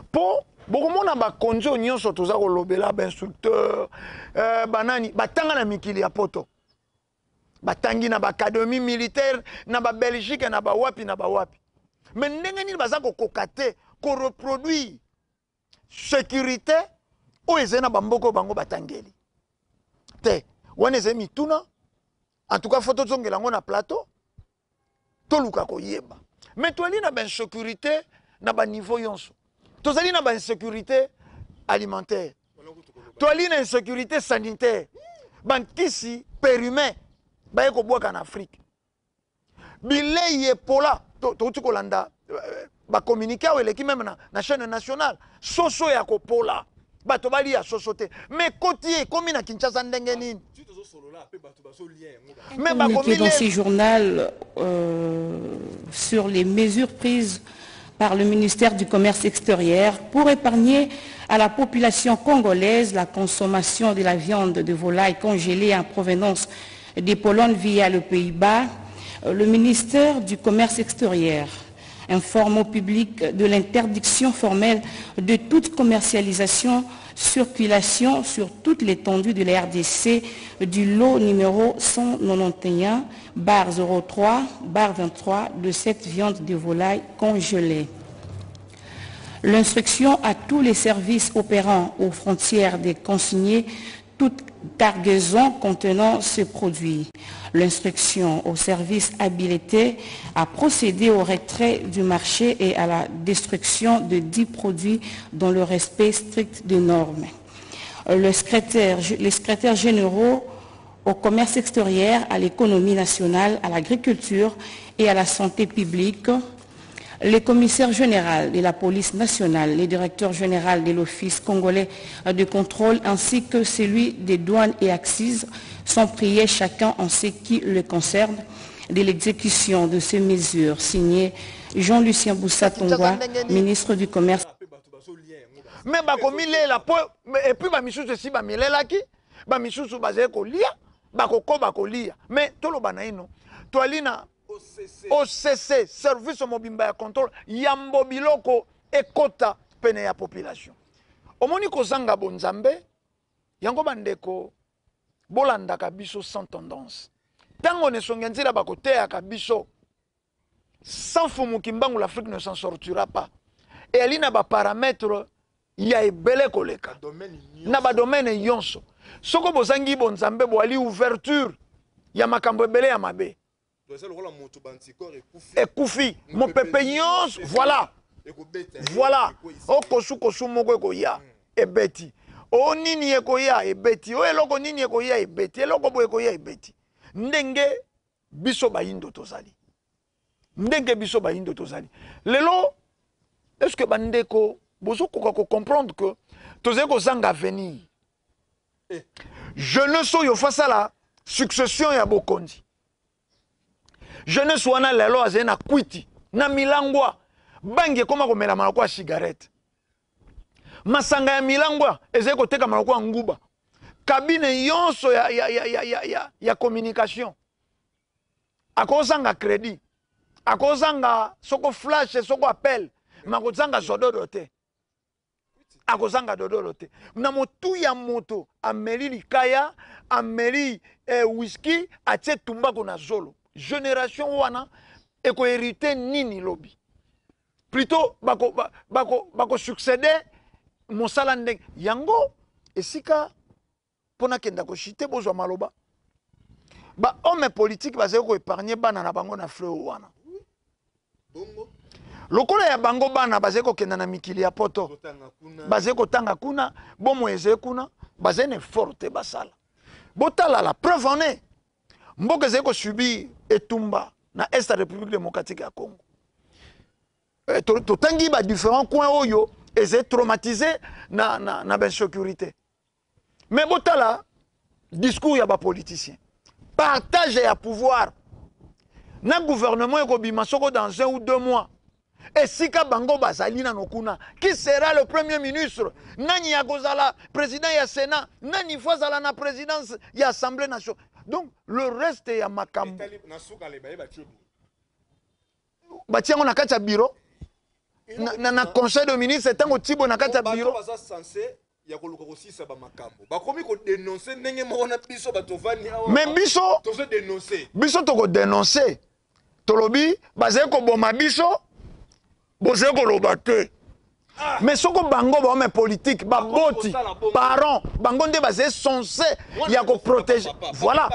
mpo bokomona bakonzi oyo nyonso toza kolobela, bainstructeur, banani batanga na mikili ya poto, batangi na baacadémie militaire na babelgique, na bawapi na bawapi, mais ndenge nini baza kokoka te koreproduire sécurité oyo ezali na bamboka oyo bango batangeli te? Wana ezali mituna. En tout cas, fo tozongela yango na plateau, toluka koyeba. Mais toali na bainsécurité na baniveau nyonso. Tozali na bainsécurité alimentaire, toali na insécurité sanitaire, bankisi périmé baye kobwaka na Afrique, bilei epola. Touti kolanda bacommuniqué awa eleki même na chaîne nationale, soso ya kopola, bato balia soso te. Mais koti ekomi na Kinshasa ndenge nini? Mais communiqué dans ce journal sur les mesures prises par le ministère du Commerce extérieur pour épargner à la population congolaise la consommation de la viande de volaille congelée en provenance des Pologne via le Pays-Bas. Le ministère du Commerce extérieur informe au public de l'interdiction formelle de toute commercialisation, circulation sur toute l'étendue de la RDC du lot numéro 191/03/23 de cette viande de volaille congelée. L'instruction à tous les services opérant aux frontières de consigner toute cargaison contenant ce produit. L'instruction aux services habilités à procéder au retrait du marché et à la destruction de 10 produits dans le respect strict des normes. Les secrétaires généraux au commerce extérieur, à l'économie nationale, à l'agriculture et à la santé publique, les commissaires généraux de la police nationale, les directeurs généraux de l'Office congolais de contrôle ainsi que celui des douanes et accises sont priés chacun en ce qui le concerne de l'exécution de ces mesures. Signé Jean-Lucien Bussa Tongwa, ministre du Commerce. Mais bakomilela po et puis bamisusu esi bamilelaki, bamisusu bazali kolia, bakokoba kolia. Mais toloba na ino, Toali na OCC, service mobimba ya contrôle yambo biloko ekota pene ya population. Omoni kozanga bonzambe yango bandeko bolandaka biso sans tendance. Tango na esongi ya nzela bakoteyaka biso sans Fumu Kimbangu l'Afrique ne s'en sortira pas. Eyali na ba paramètres ya ebele koleka na ba domaine yonso. Soko bozangi bonzambe boali ouverture ya makambo ebele ya mabe. Ekufi mopepe nyonso voilà voilà okosukosu moko ekoya ebeti o nini ekoya ebeti o eloko nini ekoya ebeti eloko boye ekoya ebeti ndenge biso bayindo tozali ndenge biso bayindo tozali lelo est ce que bandeko bozokoka kocomprendre que tozali kozanga avenir eh. Jeunesse oyo fasala succession ya bokonzi jeunesse wana lelo azali na kwiti na milangwa bangi ekoma komelama lokola cigarette masanga ya milangwa ezali kotekama lokola nguba kabine yonso ya, ya, ya, ya, ya, ya, ya communication akozanga credit akozanga soko flash soko appel makozanga zododo te akozanga dodolo te na motu ya moto ameli likaya ameli eh, whisky atie tumbako na zolo generation wana ekoherite nini lobi plutôt bako bako bako succéder mosala ndenge yango esika mpo nakenda koshite bozwa maloba ba homme politique bazali koepargne bana na bango na fleur wana lokola ya bango bana bazali kokenda na mikili ya poto bazali kotanga kuna bomoi ezali kuna bazali na effort te basala botala la preuve en est mboka ezali kosubir etumba na est ya République démocratique ya Congo. Eh, totangi ba différents coins oyo ezali traumatisé na, na, na bainsécurité. Mais botala discours ya bapoliticien, partage ya pouvoir na gouvernement ekobima soko dans un ou deux mois esika bango bazali nano kuna qui sera le premier ministre nani akozala président ya sénat nani fo azala na présidence ya assemblée nationale donc le reste ya makambo batie yango na kati ya bureau na, na, na conseil de ministre ntango tibo na kati ya bureau ya koluka kosilisa bamakambo bakomi kodenonse ndenge moko na biso bato ovandi awa me biso tozodenonse biso tokodenonse tolobi bazali koboma biso bozali koloba te ah. mais soko bango bahomme politique baboti parents bango nde bazali sense ya koprotege voilà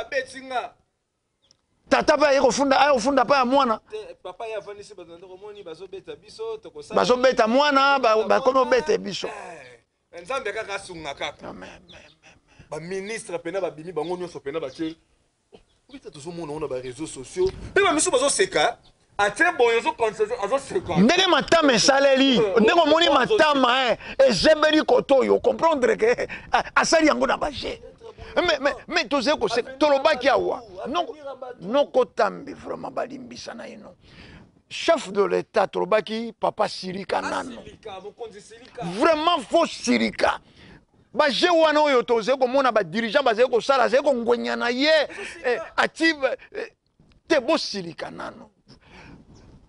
tata mpe aye kofunda aye kofunda mpa ya mwana bazobeta mwana bakomi obeta biso eh, nzambe kaka asunga kaka baministre mpena babimi bango nyonso mpena batie obeta tozomona ngo na bareseau sociaux mpe bamisu bazoseka atie boye azoseka ndenge matama esaleli eh, ndenge omoni matama eh, ezebeli koto oyo comprendre ke eh, asali yango na baje mais tozali koseka tolobaki awa nokotambi vraiment balimbisa na ino chef de l'état tolobaki papa silika nano vraiment faux silika baje wana oyo tozali komona badirigeant bazali kosala azali kongwenya na ye eh, ati eh, te bosilika nano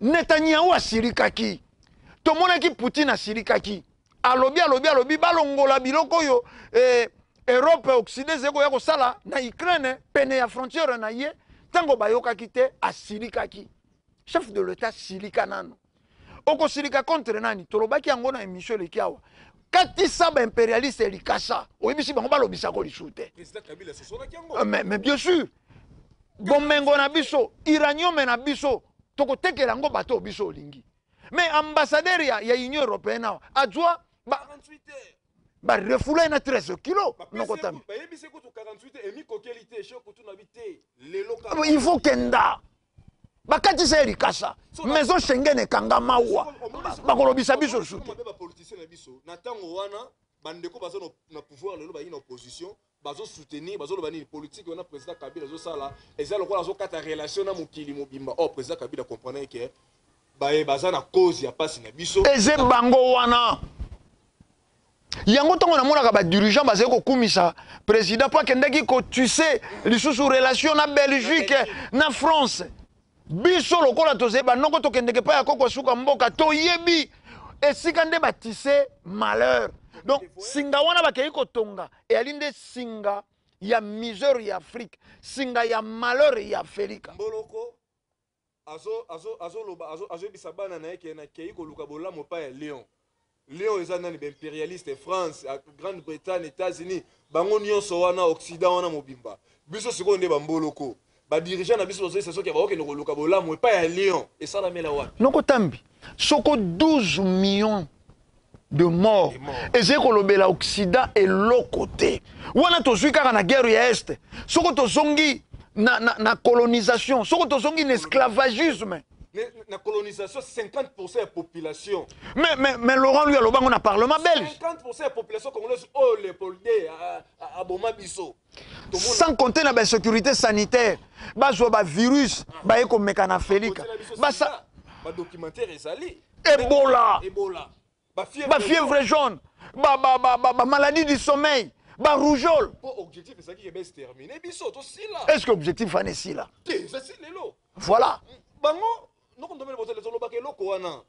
netanyahu asilikaki tomonaki poutine asilikaki alobi alobi alobi balongola biloko oyo eh, europe occident ezali koya kosala na ukraine pene ya frontière na ye ntango bayokaki te asilikaki chef de l'etat silika nano okosilika contre nani tolobaki yango na émission eleki awa katisa ba impérialiste likasa oyebisi bango balobisako lisusu te euh, mais, mais bien sûr bomengo na biso uranium na biso tokotekela yango bato oyo biso olingi mais ambassadeur ya, ya union européenne awa azwa ba, barefoula ye na 13 kilo nokotami il faut kenda bakatisa ye likasa maison Schengen ekangama wa bakolobisa biso lisusu te bapoliticien na biso na ntango wana bandeko baza na pouvoir lelo bayi na opposition bazosoutenir bazoloba nini politique wana président kabila azosala eza lokola azokata relation na mokili mobimba or président kabila comprenait ke baye baza na cause ya pasi na biso eze bango wana yango ntango namonaka badirigeant bazali kokumisa président mpo akendaki kotuse lisusu relation na belgique na france. Biso lokola tozali banoko, tokendeke epai ya koko suka mboka, toyebi esika nde batise malheur. Donc singa wana bakei kotonga eyali nde singa ya misère ya Afrique, singa ya malheur ya Afrika. Mboloko azoloba, azoyebisa bana na ye ke nakei koluka bolamu epai ya Lion. Lion eza nani? Baimpérialiste, France, Grande Bretagne, États-Unis, bango nyonso wana, Occident wana mobimba. Biso sikoyo nde bamboloko, badirigeant na biso bazoyesa soki bakokende koluka bolamu epai ya Lion, esalamela wapi? Noko Tambi, soko 12 millions de morts ezali kolobela Occident eloko te. Wana tozwi kaka na guerre ya Est. Soko tozongi na colonisation, soko tozongi na esclavagisme, na colonisation, 50% ya population. Mais Laurent lui alobango na parlement belge. 50% ya population congolaise oyo Léopold II aboma biso. Sans compter na basécurité sanitaire, bazwa bavirus, baye komeka na Felika. Basa badocumentaire ezali. Ebola. Ebola. Bafièvre jaune, bamaladie du sommeil, barougeole. Po objectif ezalaki ke baextermine biso, tosila. Est ce que objectif wana esila? Te, ezasi lelo. Voilà. Bango noko ndombele bozali, tolobaka eloko wana,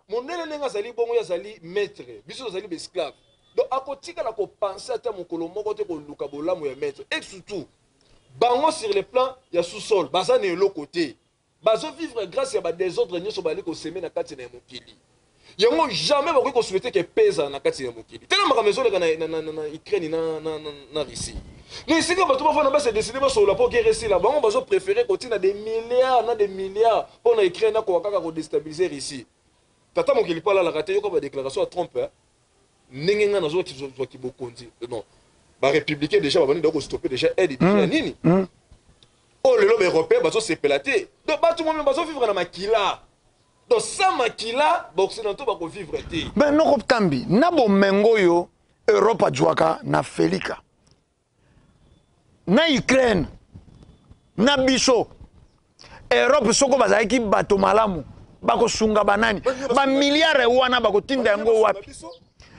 mondele ndenge azali bongo, ye azali maître, biso tozali baesclave. Donc akotikala kopense ata mokolo moko te koluka bolamu ya maître. Et surtout bango, sur le plan ya sous-sol, baza na eloko te. Bazovivre grâce ya badésordre nyonso bazali koseme na kati na ya mokili. Yango jamais bakoki kosouhaite ke paix ezala na kati ya mokili. Tala makambo ezoleka na Ukraine na Russie. Na esika bato bafanda, base décide, basolola mpo guerre esila, bango bazopréféré kotina des milliards na des milliards mpo na Ukraine akoka kaka kodéstabiliser Russie. Tata mokili mpo alalaka te. Yoka badéclaration ya Trump, eh. Ndenge ngai nazwaki bokonzi, non, barépublicain déjà babandi da kostoppe déjà aide déjà ya nini oyo. Lelo baeuropéen bazosepela te. Donc bato mome bazovivre na makila. Donc sans makila, baoccidentaux bakovivre te. Ben, noko Tambi, na bomengo oyo Europe azwaka na Felika, na Ukraine, na biso Europe, soko bazalaki bato malamu, bakosunga banani? Bamilliard wana bakotinda yango wapi?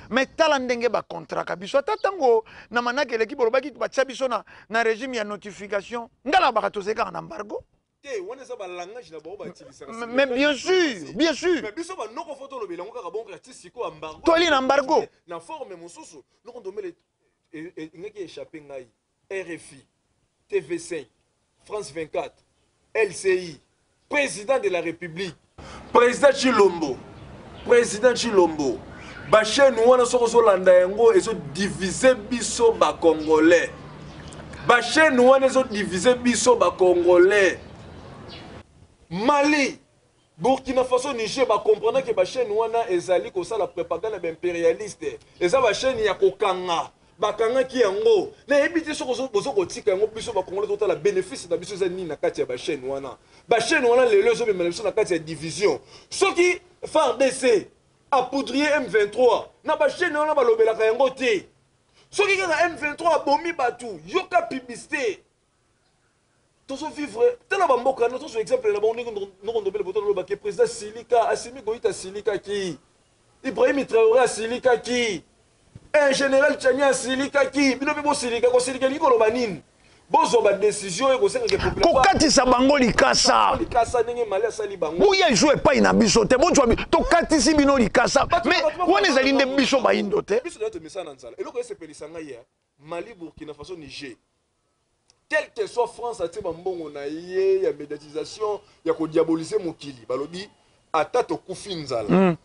Mais tala ndenge bakontraka biso. Ata ntango na manaka eleki, bolobaki batia biso na régime ya notification. Nga na baka tozali kaka na embargo. Te, wana eza balangage na bango batilisaka. Mais bien sûr, bien sûr. Mais biso banoko, fo tolobela yango kaka bongo ti sikoyo, embargo. Toli na embargo. Na forme mosusu. Noko ndomele, engaki échappe ngai, RFI, TV5, France 24, LCI, président de la République, président Chilombo, président Chilombo, bachaîne wana soki ozolanda yango, ezodivise biso bacongolais. Bachaîne wana ezodivise biso bacongolais. Mali, Burkina Faso, Niger bacomprendre ke bachaîne wana ezali kosala propagande ya baimpérialiste. Eza bachaîne ya kokanga, bakangaki yango. Nayebi te soki bozo kotika yango. Biso bacongolais totala bénéfice na biso eza nini na kati ya bachaîne wana. Bachaîne wana lelo ezomemela biso na kati ya division. Soki FARDC apoudrier M23, na bachaîne wana balobelaka yango te. Soki kaka M23 abomi bato, yoka publicité. Tozovivre, tala bamboka na tozwa exemple na bango. Ndenge noko ndobele boto alobaki, président silika, Assimi Goïta asilikaki, Ibrahim Traoré asilikaki, un général Tiani asilikaki. Bino mpe bosilika. Kosilika elingi koloba nini? Bozwa badécision oyo ekosengaka. Kokatisa bango likasa. Likasa ndenge Mali asali bango. Boya ezo epai na biso te, bozwa, tokatisi bino likasa. Mais wana ezali nde biso bayindo te. Biso deya tomesana na nzala. Eloko esepelisa ngai ya Mali, Burkina Faso, Niger, quel que soit France atie bambongo na ye ya médiatisation ya kodiaboliser mokili, balobi ata tokufi nzala,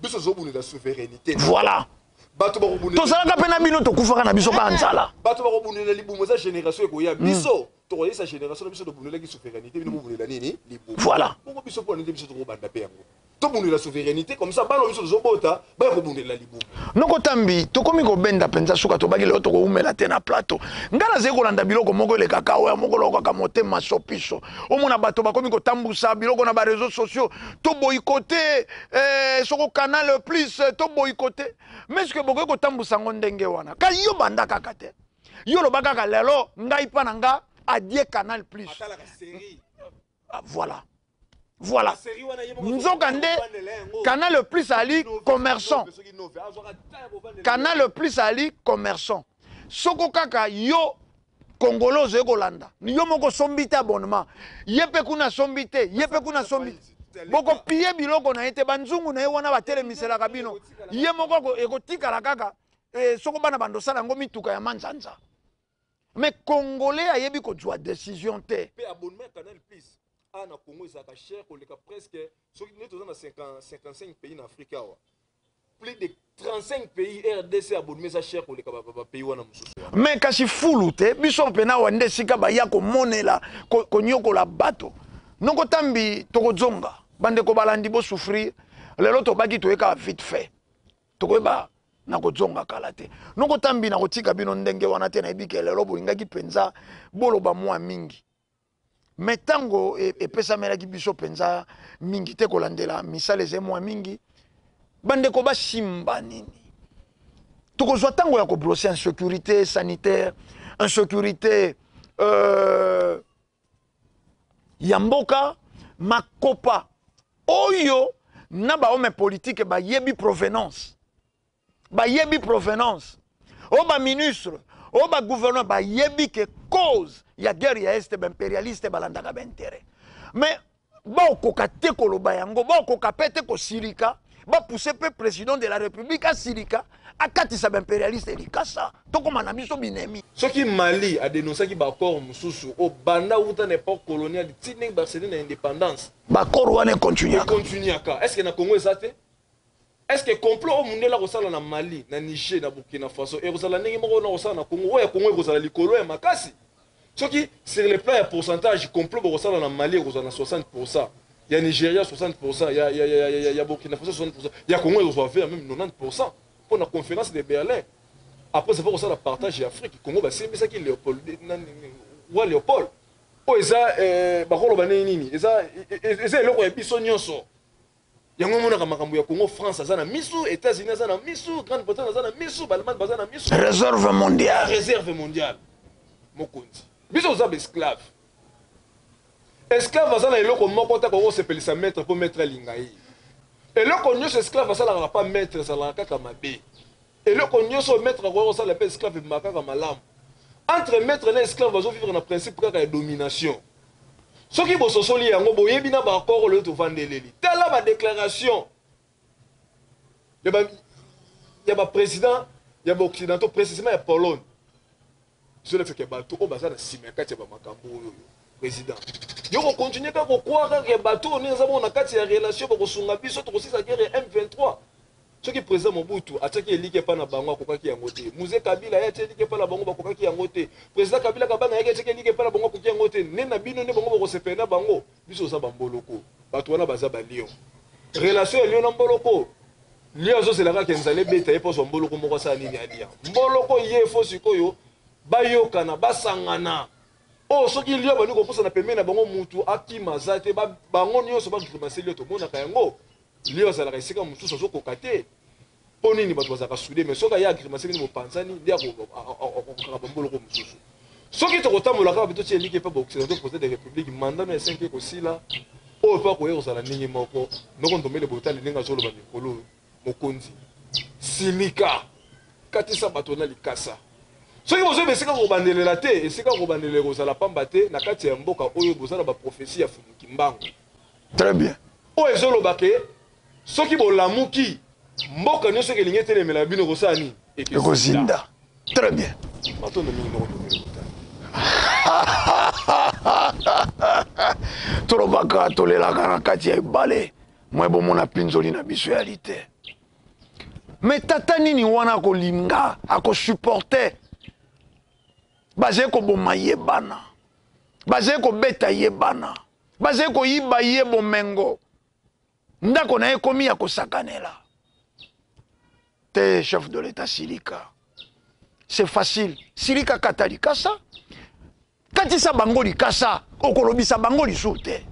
biso tozobundela souveraineté. Voilà. Bato bakobundela. Tozalaka mpe na bino, tokufaka na biso kaka nzala. Bato bakobundela libumu eza génération ekoya. Biso tokoyesa génération na biso, tobundelaki souveraineté, bino bobundela nini? Libumu. Voilà. Bongo biso mpo na nini biso tokobanda mpe yango? Tobundela souveraineté, comme ça bana biso tozobota baya kobundela libumu. Noko Tambi, tokomi kobenda mpenza suka. Tobaki lelo tokoumela te na plateau. Ngai nazali kolanda biloko moko elekaka oyo moko lokaka motema sopiso. Omona bato bakomi kotambusa biloko na bareseau sociaux, toboyikote soko Canal Plus, toboyikote. Mais ce bokoki kotambusa yango ndenge wana ka yo banda kaka te. Yo loba kaka lelo, ngai mpa na nga adie Canal Plus. Atalaka série. Ah, voilà, voilà. Série wana ye moko. Nzoka nde kovandela yango. Canal Plus ali commerçant. Soki nove azwaka temps ya kovandela. Canal Plus ali commerçant. Soko kaka yo. Congolais ozali kolanda yo moko osombi te abonnement, ye mpe kuna asombi te, ye mpe kuna asombi te, bokopie biloko na ye te, banzungu na ye wana batelemiselaka bino, ye moko ekotikala kaka eh, soko bana bandosala yango mituka ya manzanza. Mais Congolais ayebi kozwa décision te. Mpe abonnement ya Canal Plus awa na Congo ezalaka cher koleka presque, soki nde toza na 55 pays na Afrique awa, plus de 35 pays, RDC abonnement eza cher koleka bapays wana mosusu. Mais kasi fulu te, biso mpena awa nde esika baya komonela konyokola bato. Noko Tambi, tokozonga bandeko balandi bosouffrir lelo, tobaki toyeka vite fait, tokoyeba na kozonga kala te. Noko Tambi, na kotika bino ndenge wana te, nayebi ke lelo bolingaki mpenza boloba mwa mingi, me ntango epesamelaki biso mpenza mingi te kolandela misala ezali mwa mingi. Bandeko basimba nini, tokozwa ntango ya kobrose insécurité sanitaire, insécurité ya mboka, makopa oyo na bahomme politique bayebi provenance, bayebi provenance oyo baministre, oyo bagouverneur bayebi ke cause ya guerre ya Est, baimpérialiste balandaka baintérêt, mais baokoka te koloba yango, baokoka mpe te kosilika, bapousse mpe président de la République asilika, akatisa baimpérialiste likasa, tokóma na biso binemi. Soki Mali adénonçaki baaccord mosusu oyo banda wuta na époque coloniale ti ndenge baccéder na indépendance, baaccord wana econtinuaka. Econtinuaka. Est ce que na Congo eza te? Est ce que complot oyo mundele akosala na Mali, na Niger, na Burkina Faso ekozala ndenge moko na kosala na Congo? Oyo ya Congo ekozala likolo ya makasi. Soki sur le plan ya pourcentage, complot bokosala na Mali ekozala na 60, ya Nigeria 60, ya Burkina Faso 60, ya Congo ekozwa vers même 90, mpo na Conférence de Berlin, après ça kosala partage ya Afrique, Congo basimbisaki Léopold, roi Léopold. Oyo eza bakoloba ndenge nini? Eza eloko ya biso nyonso. Yango omonaka makambo ya Congo, France aza na misu, États-Unis aza na misu, Grande Bretagne aza na misu, Baallemagne baza na misu. Réserve mondiale. Réserve mondiale. Mokonzi, biso oza baesclave. Esclave aza na eloko moko te akokosepelisa maître mpo maître alinga ye. Eloko nyonso esclave asalaka pa maître ezalaka kaka mabe. Eloko nyonso maître akoki kosala mpe esclave ebimaka kaka malamu. Entre maître na esclave, bazovivre na principe kaka ya domination. Soki bososoli yango, boyebi na baaccord oyo tovandeleli. Tala badéclaration ya baprésident ya baoccidentaux, précisément ya Pologne. Ezolakisaka bato oyo baza na nsima ya kati ya bamakambo oyo. Président, yo kocontinue kaka kokroire kaka ya bato oyo ndenge eza bongo na kati ya relation, bakosunga biso, tokosisa guerre ya M23. Soki président Mobutu atiaki eliki epa na bango, akokaki yango te. Mzee Kabila ye atia eliki epa na bango, bakokaki yango te. Président Kabila Kabanga yaki atiaki eliki epa na bango, akoki yango te. Nde na bino nde bango bakosepela na bango. Biso oza bamboloko, bato wana baza balion. Relation ya lion na mboloko, lion azozela kaka nzala ebeta ye mpo azwa mboloko moko, asala nini? Alia mboloko. Ye fo sikoyo bayokana, basangana. Oyo soki lion bandi kopusana pembeni na bango, mutu akima aza te, bango nyonso bagrimace lion. Tomonaka yango, lion azalaka esika mosusu, azokoka te. Mpo nini? Bato bazalaka soudés, mais soki aye agrimace bino, mopanzani nde akokaka bamboloko mosusu. Soki tokotambola kaka totia eliki epa baoccidentaux, président de République, mandat no ya 5 ekosila, oyo mpe akoya kozala ndenge moko. Noko Ndombele Botali, ndenge azoloba mikolo, mokonzi, silika, katisa bato na likasa. Soki bozoyeba esika kobandelela te, esika kobandelela ekozala pamba te. Na kati ya mboka oyo boza na baprophétie ya Fumuki Mbangu. Très bien. Oyo ezoloba ke soki bolamuki, mboka nyonso elingi etelemela bino, kosala nini? Ekozinda. Très bien. Matondo mingi, noko Ndombele Botali. Tolobaka, tolelaka na kati ya ebale mwe, bomona mpinzoli na biso yali te. Me tata nini wana akolinga, akosupporte bazali koboma ye bana, bazali kobeta ye bana, bazali koyiba ye bomengo, ndako na ye ekomi ya kosakanela te? Chef de l'État, silika, c'est facile. Silika, kata likasa, katisa bango likasa, okolobisa bango lisusu te.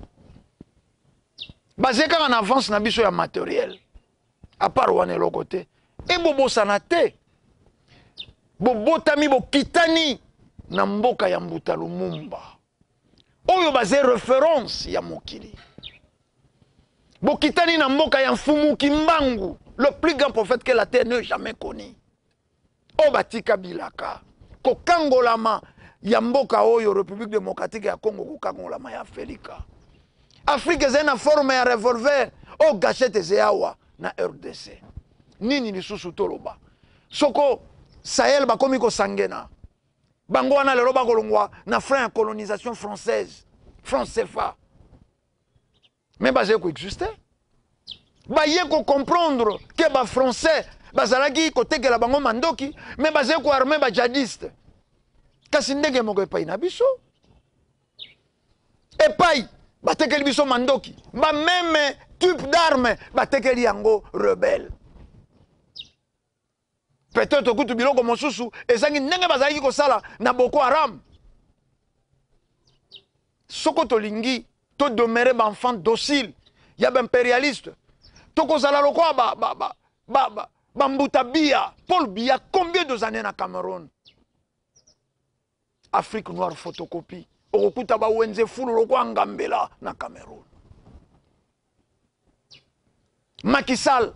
Bazali kaka na avance na biso ya matériel, à part wana eloko te. Ebobosana te, bobotami, bokitani na mboka ya Mbuta Lumumba oyo baze référence ya mokili. Bokitani na mboka ya Mfumu Kimbangu, le plus grand prophète que la terre n'ait jamais connu, oyo batika bilaka kokangolama. ya mboka oyo République démocratique ya Congo kokangolama ya Afelika. Afrique ezali na forme ya revolver oyo gachette ezali awa na RDC. Nini lisusu toloba? Soko Sahel bakomi kosangena bango wana lelo bakolongwa na frein ya colonisation française, franc CFA, mais bazali koexiste, baye kocomprendre ke bafrançais bazalaki kotekela bango mandoki, mais bazali koarme bajadiste. Kasi ndenge moko epai na biso, epai batekeli biso mandoki, bameme type d'arme batekeli yango rebelle. Peut-être kutu biloko mosusu ezangi ndenge bazalaki kosala na Boko Haram. Soko tolingi todomere baenfant docile ya baimpérialiste, tokozala lokola bambuta Biya. Paul Biya, combien de années na Cameroun? Afrique noire photocopie, okokuta bawenze fulu lokola ngambela na Cameroun. Macky Sall,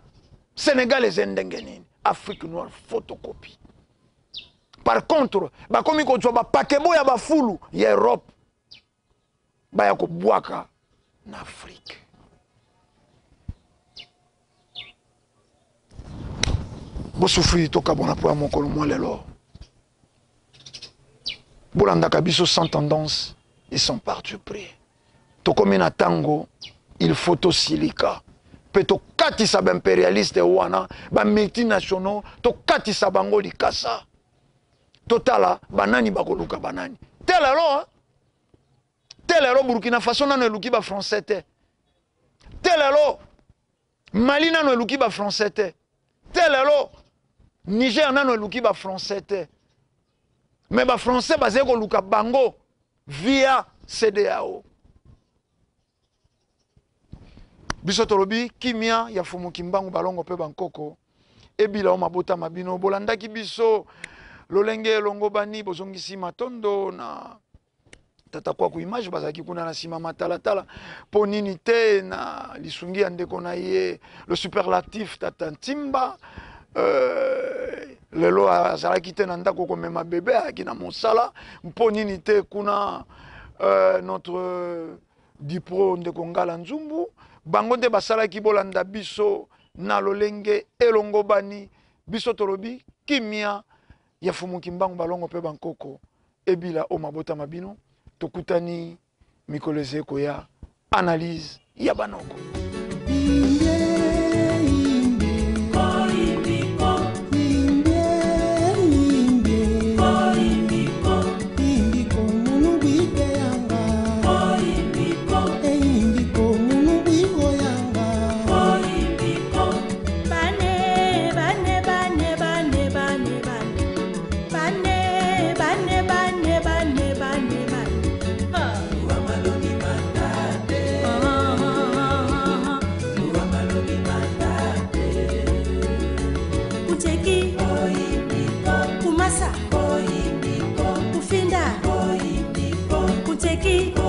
Sénégal eza ndenge nini? Afrique noire photocopie. Par contre bakomi kozwa bapakebo ya bafulu ya Europe baya kobwaka na Afrique. Bosufri tokabona mpo ya mokolo mwa lelo. Bolandaka biso sans tendance et sans parti pris. Tokomi na tango il faut tosilika mpe tokatisa baimpérialiste wana, bamultinationaux, tokatisa bango likasa. Totala banani bakoluka banani. Te lelo, te lelo Burkina Faso nano eluki bafrançais te. Te lelo Mali nano eluki bafrançais te. Te lelo Niger nano eluki bafrançais te. Mais bafrançais bazali koluka bango via CEDEAO. Biso tolobi kimia ya Fumu Kimbangu balongo pe bankoko ebila o mabota mabino. Bolandaki biso lolenge elongo bani bozongisi matondo na tata kwaku image bazalaki kuna na nsima matalatala mpo nini te na lisungi ya ndeko na ye le superlatif tata Ntimba. Lelo azalaki te na ndako komema bebe, ayaki na mosala mpo nini te kuna notre dipro ndeko Ngala Nzumbu. Bango nde basalaki bolanda biso na lolenge elongo bani. Biso tolobi kimia ya Fumu Kimbangu balongo pe bankoko ebila o mabota mabino. Tokutani mikolo eze koya analyse ya banoko. Kumasa, Kufinda, Kuteki.